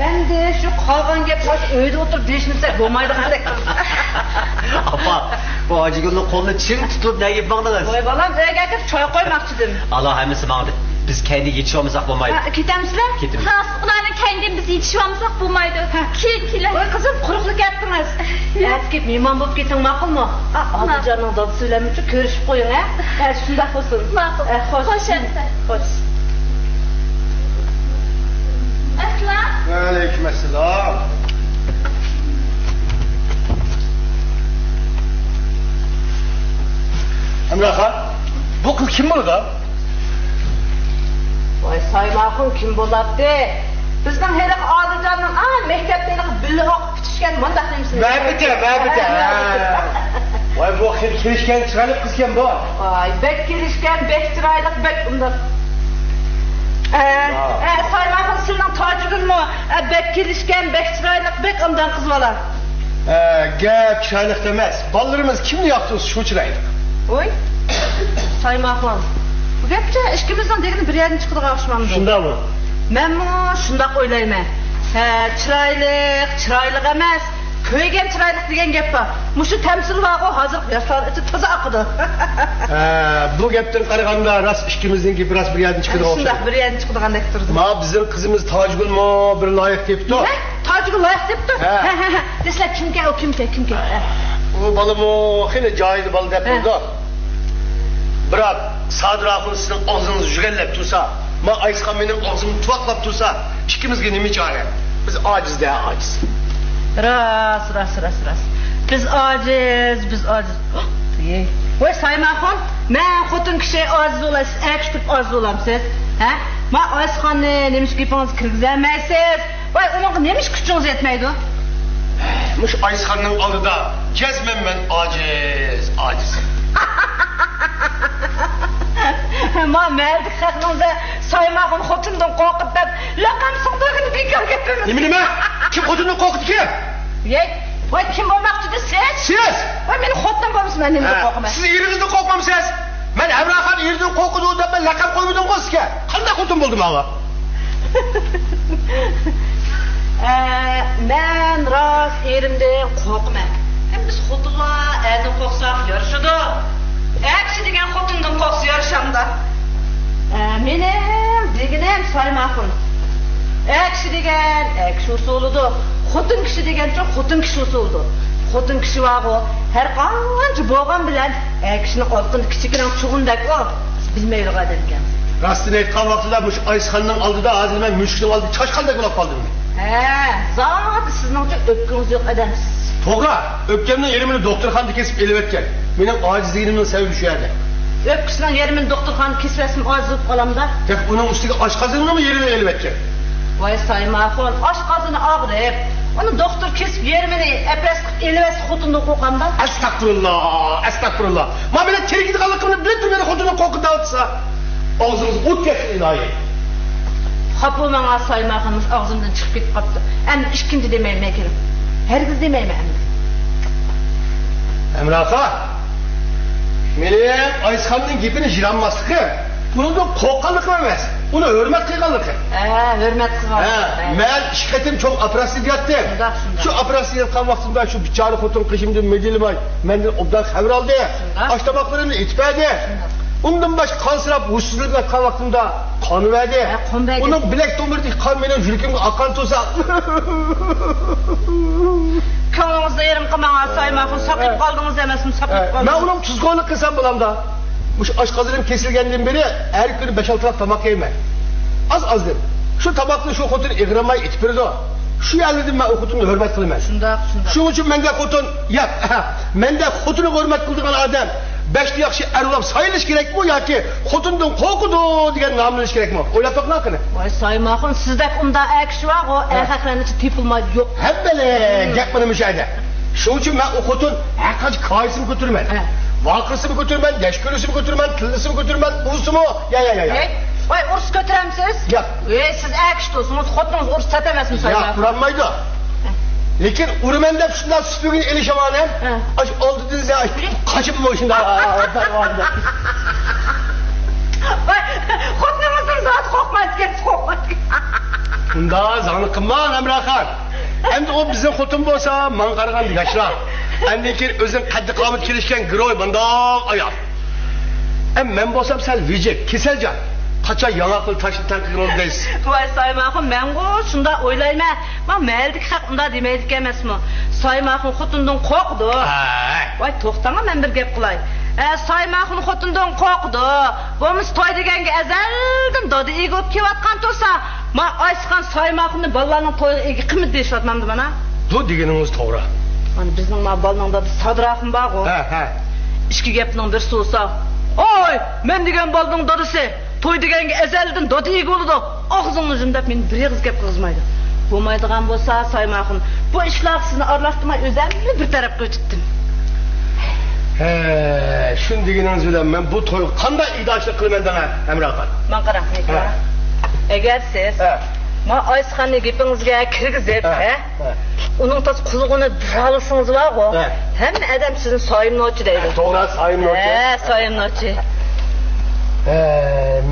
ئەمدى شۇ قالغان گەپنى ئۆيدە ئولتۇرۇپ دېيىشمىسەك بولمايدىغاندەك. ئاپا، بۇ ھاجىگۈلنىڭ قولىنى چىڭ تۇتۇپ نەگە ئېلىپ ماڭدىڭىز؟ ۋاي بالام، ئۆيگە كىرىپ چاي قويماقچىدىم. ئالا، ھەممىسى ماڭدى. بىز كەينىگە يېتىشىۋالمىساق بولمايدۇ. ھە، كېتەمسىلەر؟ كېتىمىز. ھە، ئۇلارنىڭ كەينىدىن بىز يېتىشىۋالمىساق بولمايدۇ. ھە. كېيىن كېلەر. ۋاي قىزىم، قۇرۇقلا كەتتىڭىز. ئەتىكى مېھمان بولۇپ كېتىڭ، ماقۇلمۇ؟ ئا، ئادىلجاننىڭ دادىسى بىلەنمۇ كۆرۈشۈپ قويۇڭ، ھە؟ ھە، شۇنداق بولسۇن. ماقۇل. ھە، خوش. خوش ئەمىسە. خوش. ئەسسالام. ۋەئەلەيكۇم ئەسسالام. ھەمراخان، بۇ قىز كىم بولىدۇ؟ ۋاي، سايماخۇن كىم بولاتتى؟ بىزنىڭ ھېلىقى ئادىلجاننىڭ، ئا، مەكتەپتە ھېلىقى بىللە ئوقۇپ پۈتۈشكەن مۇنداق نېمىسى. مەبىدە، مەبىدە. ھە، مەبىدە. ۋاي، بۇ خېلى كېلىشكەن، چىرايلىق قىزكەن بۇ. ۋاي، بەك كېلىشكەن، بەك چىرايلىق، بەك ئۇنداق. ئە، ئە، سايماخۇن، سىلىنىڭ تاجىگۈلمۇ، ئە، بەك كېلىشكەن، بەك چىرايلىق، بەك ئوبدان قىز بالا. ئە، گەپ چىرايلىقتا ئەمەس. بالىلىرىمىز كىمنى ياقتۇرسا شۇ چىرايلىق. ۋوي، سايماخۇن، بۇ گەپچە ئىككىمىزنىڭ دېگىنى بىر يەردىن چىقىدىغان ئوخشىمامدۇ؟ شۇنداقمۇ؟ مەنمۇ شۇنداق ئويلايمەن. ھە، چىرايلىق، چىرايلىق ئەمەس، كۆيگەن چىرايلىق دېگەن گەپ بار. مۇشۇ تەمسىل بارغۇ، ھازىرقى ياشلار ئىچى تازا ئاقىدۇ. ھە، بۇ گەپتىن قارىغاندا راست ئىككىمىزنىڭ گېپى راست بىر يەردىن چىقىدىغان ئوخشايدۇ. شۇنداق، بىر يەردىن چىقىدىغاندەك تۇرىدۇ. ما بىزنىڭ قىزىمىز تاجىگۈلمۇ بىر لايىق تېپىپتۇ. نېمە؟ تاجىگۈل لايىق تېپىپتۇ؟ ھە. ھە، ھە، ھە. دېسىلە، كىمكەن ئۇ، كىمكەن، كىمكەن؟ ئۇ بالىمۇ خېلى جاھىل بالا دەپ بولىدۇ. بىراق، سادىر ئاخۇن سىزنىڭ ئاغزىڭىزنى يۈگەنلەپ تۇرسا، ما ئايسىخان مېنىڭ ئاغزىمنى تۇۋاقلاپ تۇرسا، ئىككىمىزگە نېمە چارە؟ بىز ئاجىز-دە، ئاجىز. راست، راست، راست، راست. بىز ئاجىز، بىز ئاجىز. ۋاي، سايماخۇن، مەن خوتۇن كىشى ئاجىز بولاي، سىز ئەر كىشى تۇرۇپ ئاجىز بولامسىز؟ ھە؟ ما ئايسىخاننى نېمىشقا گېپىڭىزگە كىرگۈزەلمەيسىز؟ ۋاي، ئۇنىڭغا نېمىشقا كۈچىڭىز يەتمەيدۇ؟ مۇشۇ ئايسىخاننىڭ ئالدىدا جەزمەن مەن ئاجىز، ئاجىز. ما مەھەللىدىكى خەقنىڭ سايماخۇن خوتۇندىن قورقىدۇ دەپ لەقەم سىڭدۈرگىنى بىكار گەپ ئەمەس. نېمە، نېمە؟ كىم خوتۇندىن قورقىدىكى؟ ۋاي، ۋاي، كىم بولماقچىدى سىز؟ سىز! ۋاي، مېنىڭ خوتۇنۇم بولمىسا مەن نېمىدىن قورقىمەن؟ سىز ئېرىڭىزدىن قورقمامسىز؟ مەن ھەمراخان ئېرىدىن قورقىدۇ دەپ مەن لەقەم قويمىدىمغۇ سىزگە. قانداق خوتۇن بولدۇم ماڭا؟ ئە، مەن راست ئېرىمدىن قورقىمەن. ھەم بىز خوتۇنلار ئەردىن قورقساق يارىشىدۇ. ئەر كىشى دېگەن خوتۇندىن قورقسا يارىشامدا. ئە، مېنىڭ دېگىنىم سايماخۇن. ئەر كىشى دېگەن ئەر كىشى ئۇسۇلىدۇ. خوتۇن كىشى دېگەنچۇ خوتۇن كىشى ئۇسۇلىدۇ. خوتۇن كىشى بارغۇ، ھەر قانچە بولغان بىلەن ئەر كىشىنىڭ ئالدىدا كىچىككىنە چوغۇندەكلا بىلمەيدىغان ئادەم ئىكەنسىز. راستىنى ئېيتقان ۋاقتىدا مۇشۇ ئايسىخاننىڭ ئالدىدا ھازىر مەن مۈشۈكنىڭ ئالدىدا چاشقاندەك بولۇپ قالدىم. ھە، زادى سىزنىڭچە ئۆپكىڭىز يوق ئادەمسىز. توغرا، ئۆپكەمنىڭ يېرىمىنى دوختۇرخانىدا كېسىپ ئېلىۋەتكەن. مېنىڭ ئاجىز دېگىنىمنىڭ سەۋەبى شۇ يەردە. ئۆپكىسىنىڭ يېرىمىنى دوختۇرخانىدا كېسىۋەتسىمۇ ئاجىز بولۇپ قالامدا. تېخى ئۇنىڭ ئۈستىگە ئاشقازىنىنىمۇ يېرىمىنى ئېلىۋەتكەن. ۋاي سايماخۇن، ئاشقازىنى ئاغرىپ، ئۇنى دوختۇر كېسىپ يېرىمىنى ئەپەس قىلىپ ئېلىۋەتسە خوتۇندىن قورقامدا. ئەستەغپۇرۇللا، ئەستەغپۇرۇللا. ما مەن تېرىكىدىغانلىقىمنى بىلىپ تۇرۇپ مېنى خوتۇندىن قورقۇت دەۋاتسا. ئاغزىڭىز ئوت يەسۇن ئىلاھىي. خاپا بولماڭ سايماخۇن، ئاغزىمدىن چىقىپ كېتىپ قاپتۇ. ئەمدى ئىككىنچى دېمەيمەن كېلىڭ. ھەرگىز دېمەيمەن ئەمدى. ھەمراخان، مېنىڭ ئايسىخاننىڭ گېپىنى يىرانماسلىقىم، ئۇنىڭدىن قورققانلىقىم ئەمەس، ئۇنى ھۆرمەت قىلغانلىقىم. ھە، ھۆرمەت قىلغان. ھە، ھە. مەن ئىككى قېتىم چوڭ ئوپېراتسىيە ياتتىم. شۇنداق، شۇنداق. شۇ ئوپېراتسىيە ياتقان ۋاقتىمدا شۇ بىچارە خوتۇن قېشىمدىن مىدىرلىماي، مەندىن ئوبدان خەۋەر ئالدى. شۇنداق. ئاش تاماقلىرىمنى ئېتىپ بەردى. شۇنداق. ئۇندىن باشقا قانسىراپ ھوشسىزلىنىۋاتقان ۋاقتىمدا قان بەردى. ھە، قان بەردى. ئۇنىڭ بىلەك تومۇردىكى قان مېنىڭ يۈرىكىمگە ئاققان تۇرسا. كۆڭلىڭىزنى يېرىم قىلماڭ، سايماخۇن، ساقىيىپ قالدىڭىز ئەمەسمۇ، ساقىيىپ قالدىڭىز. مەن ئۇنىڭ تۇزكورلۇق قىلسام بولامدا؟ مۇشۇ ئاشقازىنىم كېسىلگەندىن بېرى ھەر كۈنى بەش-ئالتە تاپ تاماق يەيمەن. ئاز-ئازدىن. شۇ تاماقنى شۇ خوتۇن ئېغىرماي ئېتىپ بېرىدۇ. شۇ يەرلىدىن مەن ئۇ خوتۇننى ھۆرمەت قىلىمەن. شۇنداق، شۇنداق. شۇنىڭ ئۈچۈن مەندەك خوتۇن، ياق، مەندەك خوتۇنغا ھۆرمەت قىلىدىغان ئادەم بەشتە ياخشى ئەر بولۇپ سايلىنىش كېرەكمۇ ياكى خوتۇندىن قورقىدۇ دېگەن ناملىنىش كېرەكمۇ؟ ئويلاپ بېقىڭ قېنى. ۋاي سايماخۇن، سىزدەك ئۇنداق ئەر كىشى بارغۇ، ھە. ئەرخەقلەرنىڭ ئىچىدە تېپىلمايدۇ، يوق. ھەممىنى گەپ مانا مۇشۇ يەردە. شۇنىڭ ئۈچۈن مەن ئۇ خوتۇن ھەر قانچە كايىسىمۇ كۆتۈرىمەن. ھە. ۋارقىرىسىمۇ كۆتۈرىمەن، دەشكۈلىسىمۇ كۆتۈرىمەن، تىللىسىمۇ كۆتۈرىمەن، ئۇرسىمۇ، يا، يا، يا، يا. ھەي، ۋاي، ئۇرۇس كۆتۈرەمسىز؟ ياق. ۋەي، سىز ئەر كىشى تۇرسىڭىز، خوتۇنىڭىز ئۇرۇس ساتەمەسمۇ ياق، سايماخۇن؟ ئۇرالمايدۇ. لېكىن ئۇرىمەن دەپ شۇنداق سۈپۈگىنى ئېلىشىۋالىمەن. ھە. ئاشۇ ئالدىدىن ئاشۇ قاچىممۇ شۇنداق پەرۋانىدە. ۋاي، خوتۇنىڭىزدىن زادى قورقمايدىكەنسىز، قورقمايدىكەن. ئۇنداق زاڭلىق قىلماڭ، ھەمراخان. ئەمدى ئۇ بىزنىڭ خوتۇن بولسا، ماڭا قارىغاندا ياشراق. ئاندىن كېيىن ئۆزىنىڭ قەددى-قامىتى كېلىشكەن گېروي مۇنداق ئايال. ئەم، مەن بولسام سەل ۋىجىك، كېسەلجان. قاچان ياڭاق بىلەن تاشنى تەڭ قىلغىلى دەيسىز. ۋاي سايماخۇن، مەنغۇ شۇنداق ئويلايمەن. ما مەھەللىدىكى خەق ئۇنداق دېمەيدىكەن ئەمەسمۇ؟ سايماخۇن خوتۇندىن قورقىدۇ. ھەي. ۋاي توختاڭا، مەن بىر گەپ قىلاي. ئە، سايماخۇن خوتۇندىن قورقىدۇ. بولمىسا توي دېگەنگە ئەزەلدىن دادا ئىگە بولۇپ كېلىۋاتقان تۇرسا، ما ئايسىخان سايماخۇننى بالىلارنىڭ تويىغا ئىگە قىلمىدى دېيىشىۋاتمامدۇ مانا؟ بۇ دېگىنىڭىز توغرا. مانا بىزنىڭ ما بالىنىڭ دادىسى سادىراخۇن بارغۇ. ھە، ھە. ئىككى گەپنىڭ بىرسى بولسا، ئاي، مەن دېگەن بالىنىڭ دادىسى توي دېگەنگە ئەزەلدىن دادا ئىگە بولىدۇ. ئاغزىڭنى يۇم دەپ مېنى بىر ئېغىز گەپ قىلغۇزمايدۇ. بولمايدىغان بولسا سايماخۇن، بۇ ئىشلارغا سىزنى ئارىلاشتۇرماي ئۆزەممۇ بىر تەرەپ قىلىۋېتىتتىم. ھە، شۇنى دېگىنىڭىز بىلەن مەن بۇ تويغا قانداق ئىگىدارچىلىق قىلىمەن دەڭە، ھەمراخان؟ ماڭا قاراڭ، ھە. ئەگەر سىز ھە. ما ئايسىخاننى گېپىڭىزگە كىرگۈزۈپ، ھە. ھە؟ ھە. ئۇنىڭ تاس قۇلىقىنى بۇرالىسىڭىز بارغۇ، ھە. ھەممە ئادەم سىزنى سايىم نوچى دەيدۇ. ھە، توغرا، سايىم نوچى. ھە، سايىم نوچى. ھە،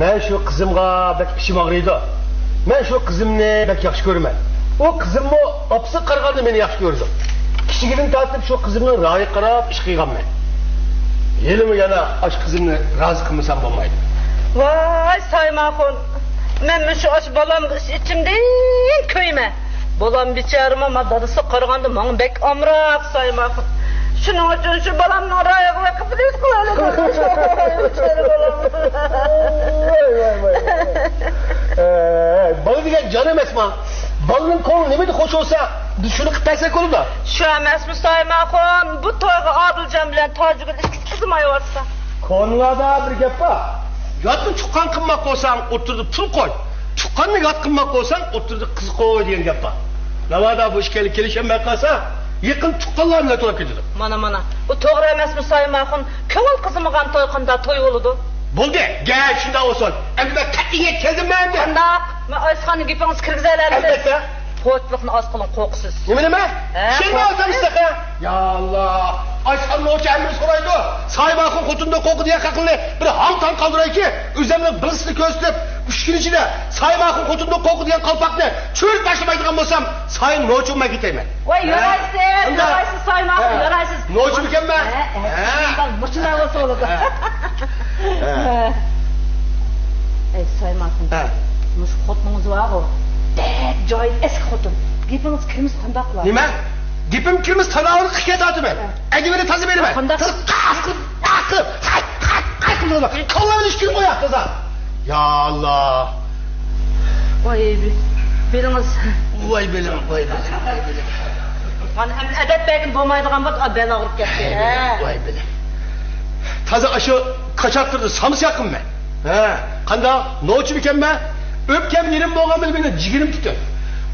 مەن شۇ قىزىمغا بەك ئىچىم ئاغرىيدۇ. مەن شۇ قىزىمنى بەك ياخشى كۆرىمەن. ئۇ قىزىممۇ ئاپىسىغا قارىغاندا مېنى ياخشى كۆرىدۇ. كىچىكىدىن تارتىپ شۇ قىزىمنىڭ رايىغا قاراپ ئىش قىلغانمەن. ھېلىمۇ يەنە ئاشۇ قىزىمنى رازى قىلمىسام بولمايدۇ. ۋاي سايماخۇن، مەن مۇشۇ ئاشۇ بالامغا ئىچ-ئىچىمدىن كۆيىمەن. بالام بىچارىمۇ ما دادىسىغا قارىغاندا ماڭا بەك ئامراق سايماخۇن. شۇنىڭ ئۈچۈن شۇ بالامنىڭ رايىغا بېقىپ ئۈمىد قىلايلى دەپ. ۋاي، ۋاي، ۋاي. ئەي، بالا دېگەن جان ئەمەسما؟ بالىنىڭ كۆڭلى نېمىدە خوش بولسا، بىز شۇنى قىلىپ بەرسەك بولىدۇ. شۇ ئەمەسمۇ سايماخۇن؟ بۇ تويغا ئادىلجان بىلەن تاجىگۈل ئىككىسى قىزىمايۋاتسا. كونىلاردا بىر گەپ بار. ياتنى تۇغقان قىلماق بولساڭ، ئوتتۇرىدا پۇل قوي. تۇغقاننى يات قىلماق بولساڭ، ئوتتۇرىدا قىز قوي دېگەن گەپ بار. ناۋادا بۇ ئىككىلى كېلىشەلمەي قالسا، يېقىن تۇغقانلار بىلەن تويغا كېتىدۇ. مانا، مانا. بۇ توغرا ئەمەسمۇ سايماخۇن؟ كۆڭۈل قىزىمىغان توي قانداق توي بولىدۇ؟ بولدى، گەپ شۇنداق بولسۇن. ئەمدى مەن قەتئىيگە كەلدىم مەن ئەمدى. قانداق؟ مەن ئايسىخاننىڭ گېپىڭىزنى كىرگۈزەلەمسىز؟ ئەلۋەتتە. پوچىلىقنى ئاز قىلىڭ، قورقىسىز. نېمە، نېمە؟ ھە، شۇنداق قورقۇسىز. ئايسىخان. يا ئاللا. ئايسىخان نوچى ھەممىنى سورايدۇ. سايماخۇن خوتۇندىن قورقىدۇ دېگەن خەقنى بىر ھاڭ-تاڭ قالدۇرايكى، ئۆزۈمنىڭ بىلىسىنى كۆرسىتىپ، ئۈچ كۈن ئىچىدە سايماخۇن خوتۇندىن قورقىدۇ دېگەن قالپاقنى چۈشۈرۈپ باشلىمايدىغان بولسام، سايىم نوچىغا مەن كېتەيمەن. ۋاي، ھە؟ يارايسىز، ئەمدى يارايسىز، سايماخۇن، ھە. يارايسىز. نوچىمىكەنمەن؟ ھە، ھە، ھە. مۇشۇنداق بولسا بولىدۇ. ھە. ھە. ئەي، سايماخۇن. ھە. مۇشۇ خوتۇنىڭىز بارغۇ، بەك جايىدا ئەسكى خوتۇن. گېپىڭىز كىرمىسە قانداق قىلار؟ نېمە؟ گېپىم كىرمىسە تاناۋۇرنى قىيا تارتىمەن. ھە. ئەگىۋىنى تازا بېرىمەن. قانداق؟ تازا قاق قىلىپ، قاق قىلىپ، قاق قىلىپ، قاق قىلىپ. قوللارنى ئىككىنى قوياق تازا. يا ئاللا. ۋاي بېلىڭىز. ۋاي بېلىم، ۋاي بېلىم، ۋاي بېلىم. مانا ئەمدى ئەدەپ بەرگىلى بولمايدىغان بولدى، بەل ئاغرىپ كەتتى. ۋاي بېلىم، ھە. ۋاي بېلىم. تازا ئاشۇ كاچاتلىرىدا سامسا ياقىمەن. ھە، قانداق؟ نوچىمىكەنمەن؟ ئۆپكەم يېرىم بولغان بىلەن مېنىڭ جىگىرىم پۈتۈن.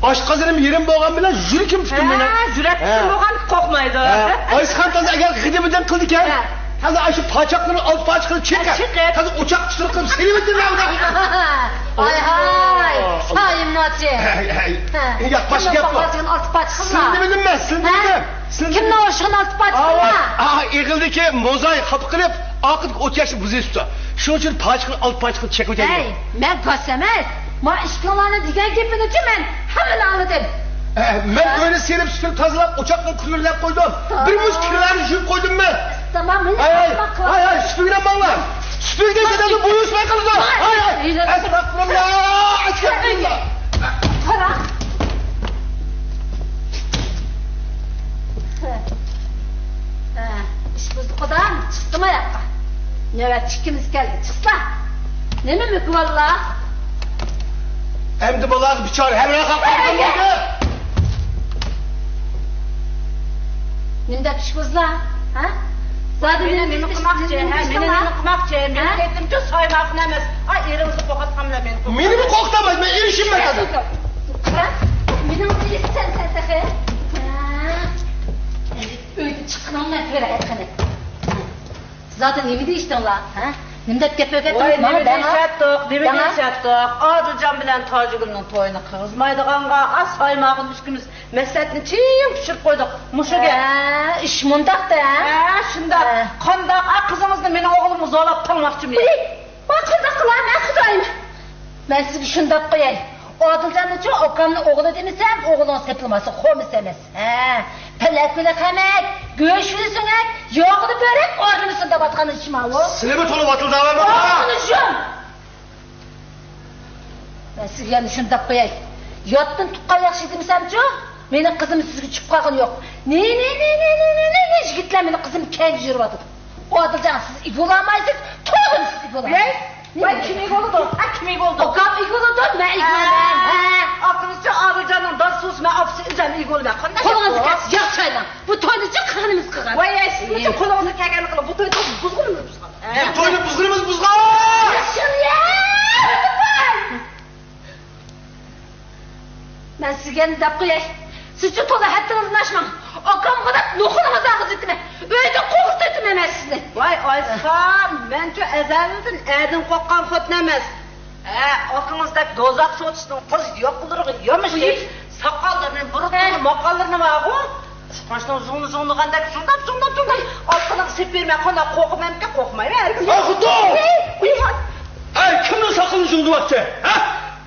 ئاشقازىنىم يېرىم بولغان بىلەن يۈرىكىم پۈتۈن مېنىڭ. ھە، يۈرەك پۈتۈن بولغان قورقمايدۇ. ھە، ئايسىخان تازا ئەگەر غىدىمىدىن قىلىدىكەن. ھە. تازا ئاشۇ پاچاقلىرىنى ئالتە پارچە قىلىپ چېقىپ، چېقىپ. تازا ئوچاق ئۈستىگە قىلىپ سېلىۋېتىڭ. ۋاي ھاي، سايىم نوچى. ھە، ھە. ياق، باشقا گەپ يوق. ئالتە پارچە قىلما. سىلىنى بىلدىم مەن، سىلىنى بىلدىم. كىمنىڭ ئوشۇقىنى ئالتە پارچە قىلما. ئا، ئېغىلدىكى موزاي خاپا قىلىپ، ئارقىدىكى ئوت ياشنى بۇزۇۋېتىپتۇ. شۇنىڭ ئۈچۈن پارچە قىلىپ، ئالتە پارچە قىلىپ چېقىۋېتەيلى. ھەي، مەن گاس ئەمەس. ما ئىككىڭلارنىڭ دېگەن گېپىنىچۇ مەن ھەممىنى ئاڭلىدىم. ئە، مەن ئۆينى سېلىپ، سۈپۈرۈپ، تازىلاپ، ئوچاقنى كۈللەپ قويدۇم. بىر مۇز كىرلەرنى يۇيۇپ قويدۇم مەن. تامام، ھەي، ھەي، ھەي، سۈپۈرگىنى ماڭلار. سۆزگە دېگەندە بۇيرۇشماي قالىدۇ. ھاي، ھاي. ئەستەغپۇرۇللا، ئەستەغپۇرۇللا. قارا. ھە، ئىش بۇزدى قۇدام، چىقسىمۇ ياققا. نۆۋەت ئىككىمىز كەلدى، چىقسا. نېمە مۆكۈۋاللا؟ ئەمدى بۇلارغا بىچارە ھەمراھ خەلق قالغان بولدى. نېمە دەپ ئىش بۇزلا؟ ھە؟ زادى مېنى نېمە قىلماقچى؟ ھە، مېنى نېمە قىلماقچى؟ مېنى دېدىمچۇ، سايماقنى ئەمەس. ئا، ئېرىڭىزنى قورقۇتقان بىلەن مېنى قورقۇتقان. مېنىمۇ قورقۇتامايسىز، مەن ئېرىشىمەن ھازىر. قارا، مېنىڭ ئېرىشسەن سەن تېخى. ھە. ئۆيدىن چىققىنىڭنى بىر ئېيتقىنى. زادى نېمە دېيىشتىڭلار، ھە؟ نېمە دەپ گەپ ئۆگەتتىڭىز ماڭا؟ ۋاي، نېمە دېيىشەتتۇق، نېمە دېيىشەتتۇق؟ ئادىلجان بىلەن تاجىگۈلنىڭ تويىنى قىلغۇزمايدىغانغا، ئا، سايماخۇن ئىككىمىز مەسلىھەتنى چىڭ پىشۇرۇپ قويدۇق. مۇشۇ گەپ. ھە، ئىش مۇنداقتا، ھە؟ ھە، شۇنداق. ھە. قانداق، ئا، قىزىڭىزنى مېنىڭ ئوغلۇمغا زورلاپ تاڭماقچىمۇ؟ ئى، ۋاي، قانداق قىلامەن، خۇدايىم؟ مەن سىزگە شۇنداق قوياي. ئادىلجاننىچۇ ئاكامنى ئوغلى دېمىسەم، ئوغلىنىڭ سېپىلماسى خومىسى ئەمەس. ھە، پەلەكۋىلى خەمەك، گۆشۋىلى سۆڭەك، ياغىدا بۆرەك ئارىلىمىسۇن دەۋاتقان ئىشما ئۇ. سىلىمۇ تولا ۋاتىلداۋاتىدۇ. ئاغزىنى يۇم! مەن سىزگە يەنە شۇنداق قوياي. ياتتىن تۇغقان ياخشى دېمىسەمچۇ، مېنىڭ قىزىم سىزگە چۈشۈپ قالغىنى يوق. نى، نى، نى، يىگىتلەر مېنىڭ قىزىمنى كەينىدە يۈرۈۋاتىدۇ. ئادىلجان، سىز ئىگە بولالمايسىز، تولىمۇ سىز ئىگە بولالمايسىز. ۋاي، كىم ئىگە بولىدۇ؟ ھە، كىم ئىگە بولىدۇ؟ ئاكام ئىگە بولىدۇ، مەن ئىگە بولىمەن. ھە. ئاكىڭىزچە ئادىلجاننىڭ دادىسى بولسا، مەن ئاپىسى ئۆزۈم ئىگە بولىمەن. قانداق گەپ بۇ؟ قولىڭىزنى كەس، ياخشى ئايلاڭ. بۇ توينى جىق قىلغىنىمىز قىلغان. ۋاي، سىزمۇچە قولىڭىزغا كەلگەننى قىلىڭ. بۇ توينى بۇزغىنىمىز بۇزغان. بۇ توينى بۇزغىنىمىز بۇزغان. ياخشى، يا! مەن سىزگە يەنە دەپ قوياي. سىزچۇ تولا ھەددىڭىزدىن ئاشماڭ. ئاكامغا دەپ نوخۇنىڭىزنى ئاغزىغا ئېتىمەن. ئۆيدىن قوغۇپ تېتىمەن مەن سىزنى. ۋاي ئايسىخان، مەنچۇ ئەزەلدىن ئەردىن قورققان خوتۇن ئەمەس. ھە، ئاكىڭىزدەك دوزاخ سوتىسىنىڭ تازا ياقىلىرىغا يامىشىپ، ساقاللىرىنى، بۇرۇتلىرىنى، ماقاللىرىنى بارغۇ. قوشنىڭ زۇڭ-زۇڭلىغاندەك زۇڭداپ، زۇڭداپ، زۇڭداپ. ئاتلىرىغا سېلىپ بېرىمەن، قانداق قورقىمەنمىكىن، قورقمايمەن ھەرگىز. ئاي، خوتۇن! ئەي، كىمنىڭ ساقىلىنى زۇڭدىماقچى؟ ھە؟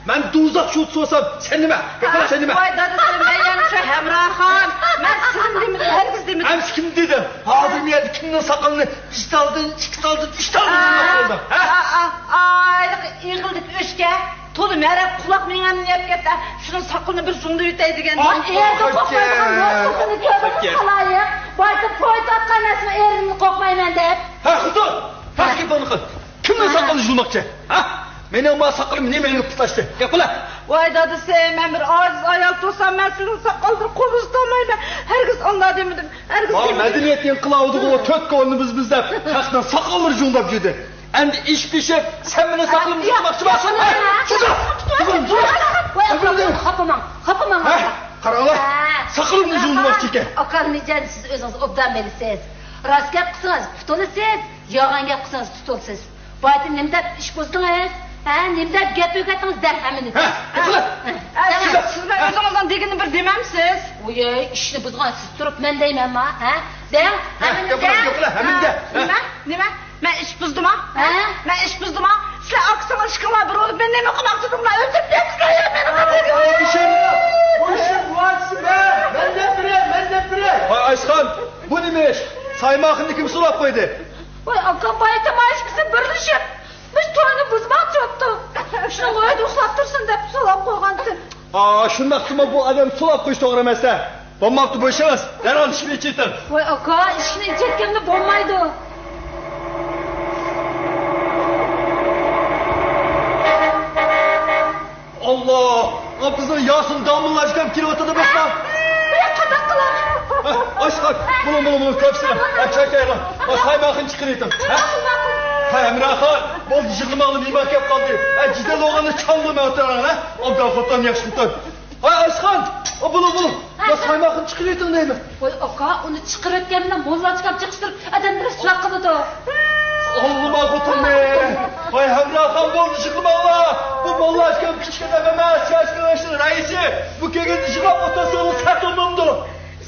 مەن دوزاخ شۇتى بولسام، سەن نېمە؟ ياقلا، سەن نېمە؟ ۋاي دادىسى، مەن يەنە شۇ ھەمراخان. مەن سىزنى دېمىدىم، ھەرگىز دېمىدىم. ئەمسە كىم دېدى؟ ھازىر مۇ يەردە كىمنىڭ ساقىلىنى ئىككى تالدىن، ئىككى تالدىن، ئۈچ تالدىن زۇڭداپ قويدۇم؟ ھە؟ ئا، ئا، ئا، ئېغىلدىكى ئۆچكە. تولا مەرەپ قۇلاق مېڭەمنى يەپ كەتتى. شۇنىڭ ساقىلىنى بىر زۇڭدىۋېتەي دېگەن. ئا، ئېرىدە قوقمايدىغان يوق، ساقىلىنى كۆرۈڭ، خالايىق. بايىتىپ پويتاتقان ئەمەسمۇ ئېرىمنى قوقمايمەن دەپ. ھە، خوتۇن! ھە، گېپىڭنى قىل. كىمنىڭ ساقىلىنى يۇلماقچى؟ ھە؟ مېنىڭ بۇ ساقىلىم نېمە ئېلىپ تاشلاشتى؟ گەپ قىلە. ۋاي دادىسى، مەن بىر ئاجىز ئايال تۇرسام، مەن سىزنىڭ ساقاللىرىنى قولىڭىزغا تۇتالمايمەن. ھەرگىز ئانداق دېمىدىم. ھەرگىز دېمىدىم. مەدەنىيەت ئىنقىلابىدىغۇ تۆت كونىمىز بىز دەپ، خەقنىڭ ساقاللىرى جۇڭداپ يۈردى. ئەمدى ئىش پىشىپ، سەن مېنىڭ ساقىلىمنى يۇلماقچىما؟ ھە؟ شۇنداق. ۋاي، خاپىماڭ، خاپىماڭ. ھە؟ قاراڭلار، ساقىلىمنى يۇلماقچى ئىكەن. ئاكام نىجان، سىز ئۆزىڭىز ئوبدان بىلىسىز. راست گەپ قىلسىڭىز، پۇتۇلىسىز، يالغان گەپ قىلسىڭىز، تۇتۇلىسىز. بايىتىن نېمە دەپ ئىش بۇزدىڭىز؟ ھە، نېمە دەپ گەپ ئۆگەتتىڭىز دەپ ھەممىنى. ھە، يوقلا. ھە، سىز، سىز مەن ئۆزىڭىزنىڭ دېگىنىنى بىر دېمەمسىز؟ ۋوي، ئىشنى بۇزغان سىز تۇرۇپ مەن دەيمەنما؟ ھە؟ دەڭ، ھە، ھەممىنى يوقلا، دەڭ. يوقلا، ھەممىنى دە. ھە، نېمە؟ نېمە؟ مەن ئىش بۇزدىما؟ ھە؟ مەن ئىش بۇزدىما؟ سىلەر ئاكىسىڭىز ئىككىڭلار بىر بولۇپ مېنى نېمە قىلماقچىدىڭلار؟ ئۆلتۈرۈپ بېرىمسىلەر يا مېنى؟ بۇ ئىشنى، بۇ ئىشنى بۇ ئاچىسى مەن، مەن دەپ بېرەي، مەن دەپ بېرەي. ۋاي ئايسىخان، بۇ نېمە ئىش؟ سايماخىننى كىم سولاپ قويدى؟ ۋاي ئاكا، بايىتىم ئىككىسى بىرلىشىپ بىز توينى بۇزماقچى بوپتۇ. شۇنىڭغا ئۆيدە ئۇخلاپ تۇرسۇن دەپ سولاپ قويغانتىم. ئا، شۇنداقتىمۇ بۇ ئادەم سولاپ قويۇش توغرا ئەمەس-دە. بولماپتۇ، بۇ ئىش ئەمەس. دەرھال ئىشىكنى ئېچىۋېتىڭ. ۋاي ئاكا، ئىشىكنى ئېچىۋەتكەندە بولمايدۇ. ئاللا! ئا، بىزنىڭ ياسىن داموللاچكام كېلىۋاتىدۇ، باسما. ۋاي، قانداق قىلامەن؟ ھە، ئاشقان، بولۇڭ، بولۇڭ، بولۇڭ، كۆپسىلە. ھە، چاي تەييارلاڭ. ھە، سايماخىن چىقىرىۋېتىڭ. ھە؟ ھە، ھەمراخان، بولدى، يىغلىماڭلار، مېھمان كەپ قالدى. ھە، جېدەل بولغاندا چالما مەن ئولتۇرىمەن، ھە؟ ئوبدان خوتۇن، ياخشى خوتۇن. ھاي ئاشخان، بولۇڭ، بولۇڭ. ھە، ھە. سايماخىن چىقىرىۋېتىڭ دەيمەن. ۋاي ئاكا، ئۇنى چىقىرىۋەتكەن بىلەن موللاچكام چېقىشتۇرۇپ ئادەمنى رىسۋا قىلىدۇ. ئاڭلىما خوتۇننى. ۋاي ھەمراخان، بولدى، يىغلىماڭلار. بۇ موللاچكام كىچىك ئادەم ئەمەس، ياش كېڭەشنىڭ رەئىسى. بۇ كەلگەندە يىغلاپ ئولتۇرسىڭىز سەت بولمامدۇ؟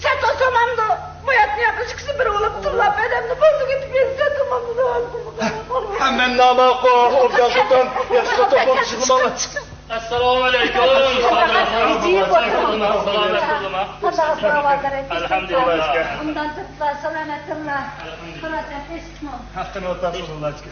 سەت بولسا بولمامدۇ؟ بۇ ياتنى ياقىشقىسى بىر بولۇپ تىللاپ ئادەمنى بولدى كېتىپ يۈرسە سەت بولمامدۇ؟ ھەممەم ناماقۇل، ئوبدان خوتۇن، ياش خوتۇن، بولدى، يىغلىماڭلار. ئەسسالامۇئەلەيكۇم. سالامەت بولدۇما؟ ئەلھەمدۇلىللا. ئۇندان تۇتلا، سالامەت تۇرلا. قاراجان، ئېشىتمۇ؟ ھەققىنى ئوتاسىز، ئۇللاچكا.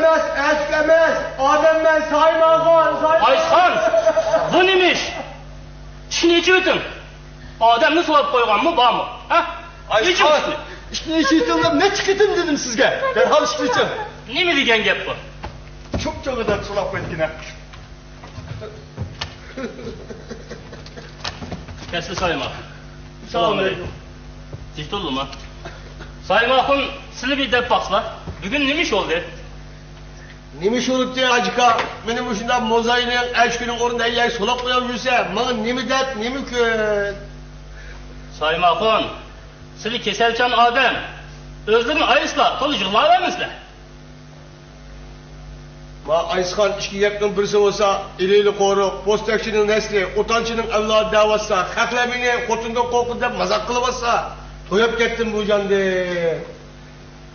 ئەمەس، ئەسلى ئەمەس. ئادەممەن، سايماخان، سايماخان. ئايسىخان، بۇ نېمە ئىش؟ ئىشىكنى ئېچىۋېتىڭ. ئادەمنى سولاپ قويغانمۇ بارمۇ؟ ھە؟ ئايسىخان، ئېچىڭ ئىشىكنى. ئىشىكنى ئېچىۋېتىڭ دەپ نەچچە قېتىم دېدىم سىزگە. دەرھال ئىشىكنى ئېچىڭ. نېمە دېگەن گەپ بۇ؟ چوپچوڭ ئادەم سولاپ قويدىكىن ھە. كەچلى سايما. سالام ئەلەيكۇم. جىق تولدىما؟ سايما ئاخۇن، سىلى بىر دەپ باقسىلا، بۈگۈن نېمە ئىش بولدى؟ نېمە ئىش بولۇپتۇ، ھاجىكا؟ مېنى مۇشۇنداق موزاينىڭ ئەشكىنىڭ ئورنىدا يەرگە سولاپ قويۇپ يۈرسە، ماڭا نېمە دەپ، نېمە كۈن؟ سايما ئاخۇن، سىلى كېسەلچان ئادەم. ئۆزلىرىنى ئايرىسىلا، تولا يىغلاۋەرمىسىلە. ما ئايسىخان، ئىككى گەپنىڭ بىرسى بولسا، ئىلى-ئىلى قورۇق، پوستەكچىنىڭ نەسلى، ئوتانچىنىڭ ئەۋلادى دەۋاتسا، خەقلەر مېنى خوتۇندىن قورقىدۇ دەپ مازاق قىلىۋاتسا، تويۇپ كەتتىم بۇ جاندىن.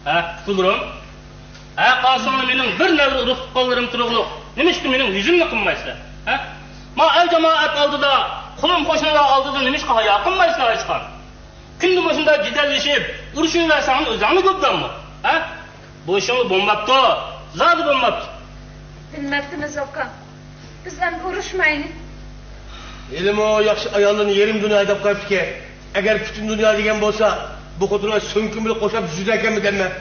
ھە، قۇتۇلدۇم. ھە، قالساڭلار مېنىڭ بىر نەۋرە ئۇرۇق-تۇغقانلىرىم تۇرۇقلۇق، نېمىشقا مېنىڭ يۈزۈمنى قىلمايسىلەر؟ ھە؟ ما ئەل-جامائەت ئالدىدا، قولۇم-قوشنىلار ئالدىدا نېمىشقا ھايا قىلمايسىلەر، ئايسىخان؟ كۈندە مۇشۇنداق جېدەللىشىپ، ئۇرۇشۇۋەرسەڭ ئۆزۈڭنى گوپدانمۇ؟ ھە؟ بۇ ئىشىڭلار بولماپتۇ، زادى بولماپتۇ. بىلمەپتىمىز، ئاكا. بىز ئەمدى ئۇرۇشمايلى. ھېلىمۇ ياخشى ئاياللىرىنى يېرىم دۇنيا ھەيدەپ قويۇپتىكەن. ئەگەر پۈتۈن دۇنيا دېگەن بولسا، بۇ خوتۇنلار سۆڭىكىم بىلەن قوشاپ يۈزىدەكەنمۇ دەممەن.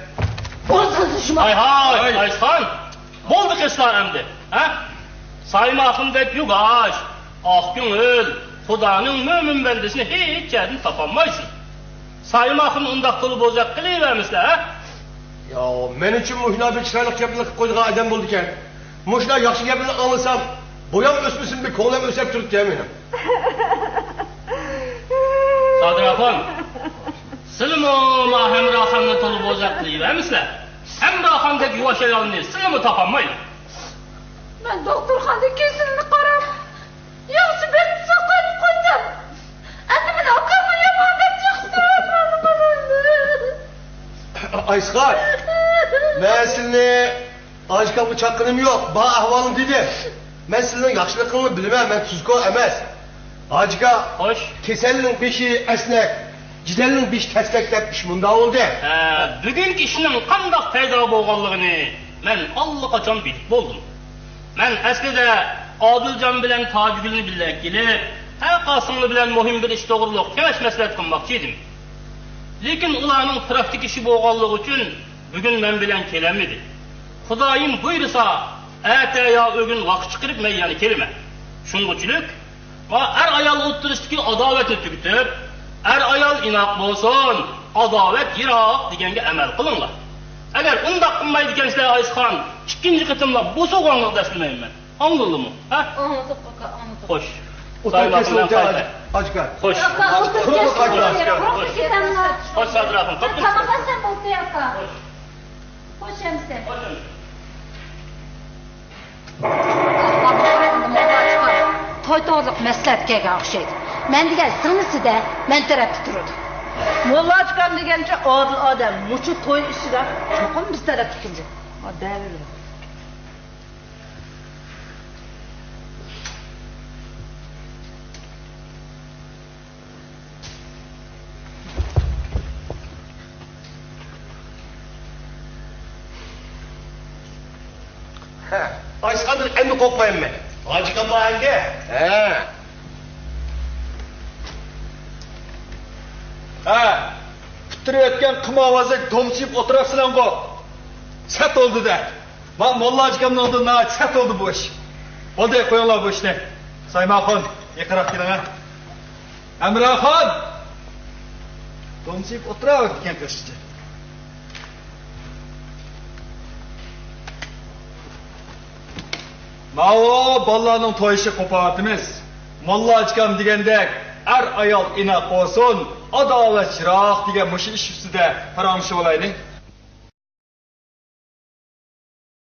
بولسۇن، شۇشۇما. ھاي، ھاي، ھاي. ئايسىخان! بولدى قىسلار ئەمدى، ھە؟ سايما ئاخۇندەك يۇگاش، ئاق كۆڭۈل، خۇدانىڭ مۆمىن بەندىسىنى ھېچ يەردىن تاپالمايسىز. سايما ئاخۇن ئۇنداق تولا بوزەك قىلىۋەرمىسىلە، ھە؟ ياۋ، مەن ئۈچۈن مۇشۇنداق بىر چىرايلىق گەپلەرنى قىلىپ قويىدىغان ئادەم بولىدىكەن. مۇشۇنداق ياخشى گەپلەرنى ئاڭلىسام، بويام ئۆسمىسىمۇ بىر كۆڭلۈم ئۆسەپ تۇرۇپتۇ مېنىڭ. سادىر ئاخۇن، سىلىمۇ ما ھەمراخاننى تولا بوزەك قىلىۋەرمىسىلە. ھەمراخاندەك يۇۋاش ئايالنى سىلىمۇ تاپالمايدۇ. مەن دوختۇرخانىدا كېسىلىمنى قاراپ، ياخشى بەك ساقايىپ قالدىم. ئەمدى مېنى ئاكاممۇ يامان دەپ چاقتۇرۇپ مانا بولدى. ئايسىخان، مەن سىلىنى ئاجىكامغا چاققىنىم يوق، بار ئەھۋالىنى دېدىم. مەن سىلىنىڭ ياخشىلىقىڭىزنى بىلىمەن، مەن تۇزكور ئەمەس. ھاجىكا، خوش. كېسەلنىڭ بېشى ئەسنەك، جېدەلنىڭ بېشى تەسلەك دەپ ئىش مۇنداق بولدى. ھە، بۈگۈنكى ئىشنىڭ قانداق پەيدا بولغانلىقىنى مەن ئاللىقاچان بىلىپ بولدۇم. مەن ئەسلىدە ئادىلجان بىلەن تاجىگۈلنى بىللە ئەكېلىپ، ھە، قاسىملى بىلەن مۇھىم بىر ئىش توغرۇلۇق كېڭەش مەسلىھەت قىلماقچى ئىدىم. لېكىن ئۇلارنىڭ پراكتىكا ئىشى بولغانلىقى ئۈچۈن بۈگۈن مەن بىلەن كېلەلمىدى. خۇدايىم بۇيرۇسا، ئەتە يا ئۆگۈن ۋاقىت چىقىرىپ مەن يەنە كېلىمەن. شۇنىڭغىچىلىك، ما ئەر-ئايال ئوتتۇرىسىدىكى ئاداۋەتنى تۈگىتىپ، ئەر-ئايال ئىناق بولسۇن، ئاداۋەت يىراق دېگەنگە ئەمەل قىلىڭلار. ئەگەر ئۇنداق قىلمايدىكەنسىلەر، ئايسىخان، ئىككىنچى قېتىملاپ بوسۇغاڭلارغا دەسلىمەيمەن. ئاڭلىدىڭلارمۇ؟ ھە؟ ئاڭلىدۇق، ئاكا، ئاڭلىدۇق. خوش. ئوتۇرۇپ سايماخۇن، كەتسىڭىز، مەن قايتاي. ھاجىكا. خوش. ئاكا، ئوتۇرۇپ خوش، كەتسىڭىز، خوش. خوش كېتەملا. خوش، سادىر ئاخۇن، خوش كەپسىز. تاماق ئەسەن بولدى، ئاكا. خوش. خوش ئەمىسە. خوش ئەمىسە. توي توغرىلىق مەسلىھەت كەلگەن ئوخشايدۇ. مەن دېگەن سىڭلىسىدە، مەن تەرەپتە تۇرىدۇ. موللا ئاكام دېگەنچە ئادىل ئادەم، مۇشۇ توي ئىشىدا چوقۇم بىز تەرەپتە تۇرىدۇ. دەۋېرىڭ. ھە، ئاچقاندىن ئەمدى قورقمايمەن. ھاجىكام بار ئەمدى؟ ھە. ھە، پۈتتۈرۈۋەتكەن قىم ئاۋازدەك دومسىيىپ ئولتۇرۇپسىلەڭغۇ. سەت بولدى-دە. ما، موللا ھاجىكامنىڭ ئالدىدا ناھايىتى سەت بولدى بۇ ئىش. بولدى، قويۇڭلار بۇ ئىشنى. سايماخۇن، يېقىنراق كېلىڭە. ھەمراخۇن! دومسىيىپ ئولتۇراۋەردىكەن قىزچە. ماۋۇ بالىلارنىڭ توي ئىشى قوپارتىمىز. موللا ھاجىكام دېگەندەك، ئەر-ئايال ئىناق بولسۇن، ئاداۋەت يىراق دېگەن مۇشۇ ئىش ئۈستىدە پاراڭلىشىۋالايلى.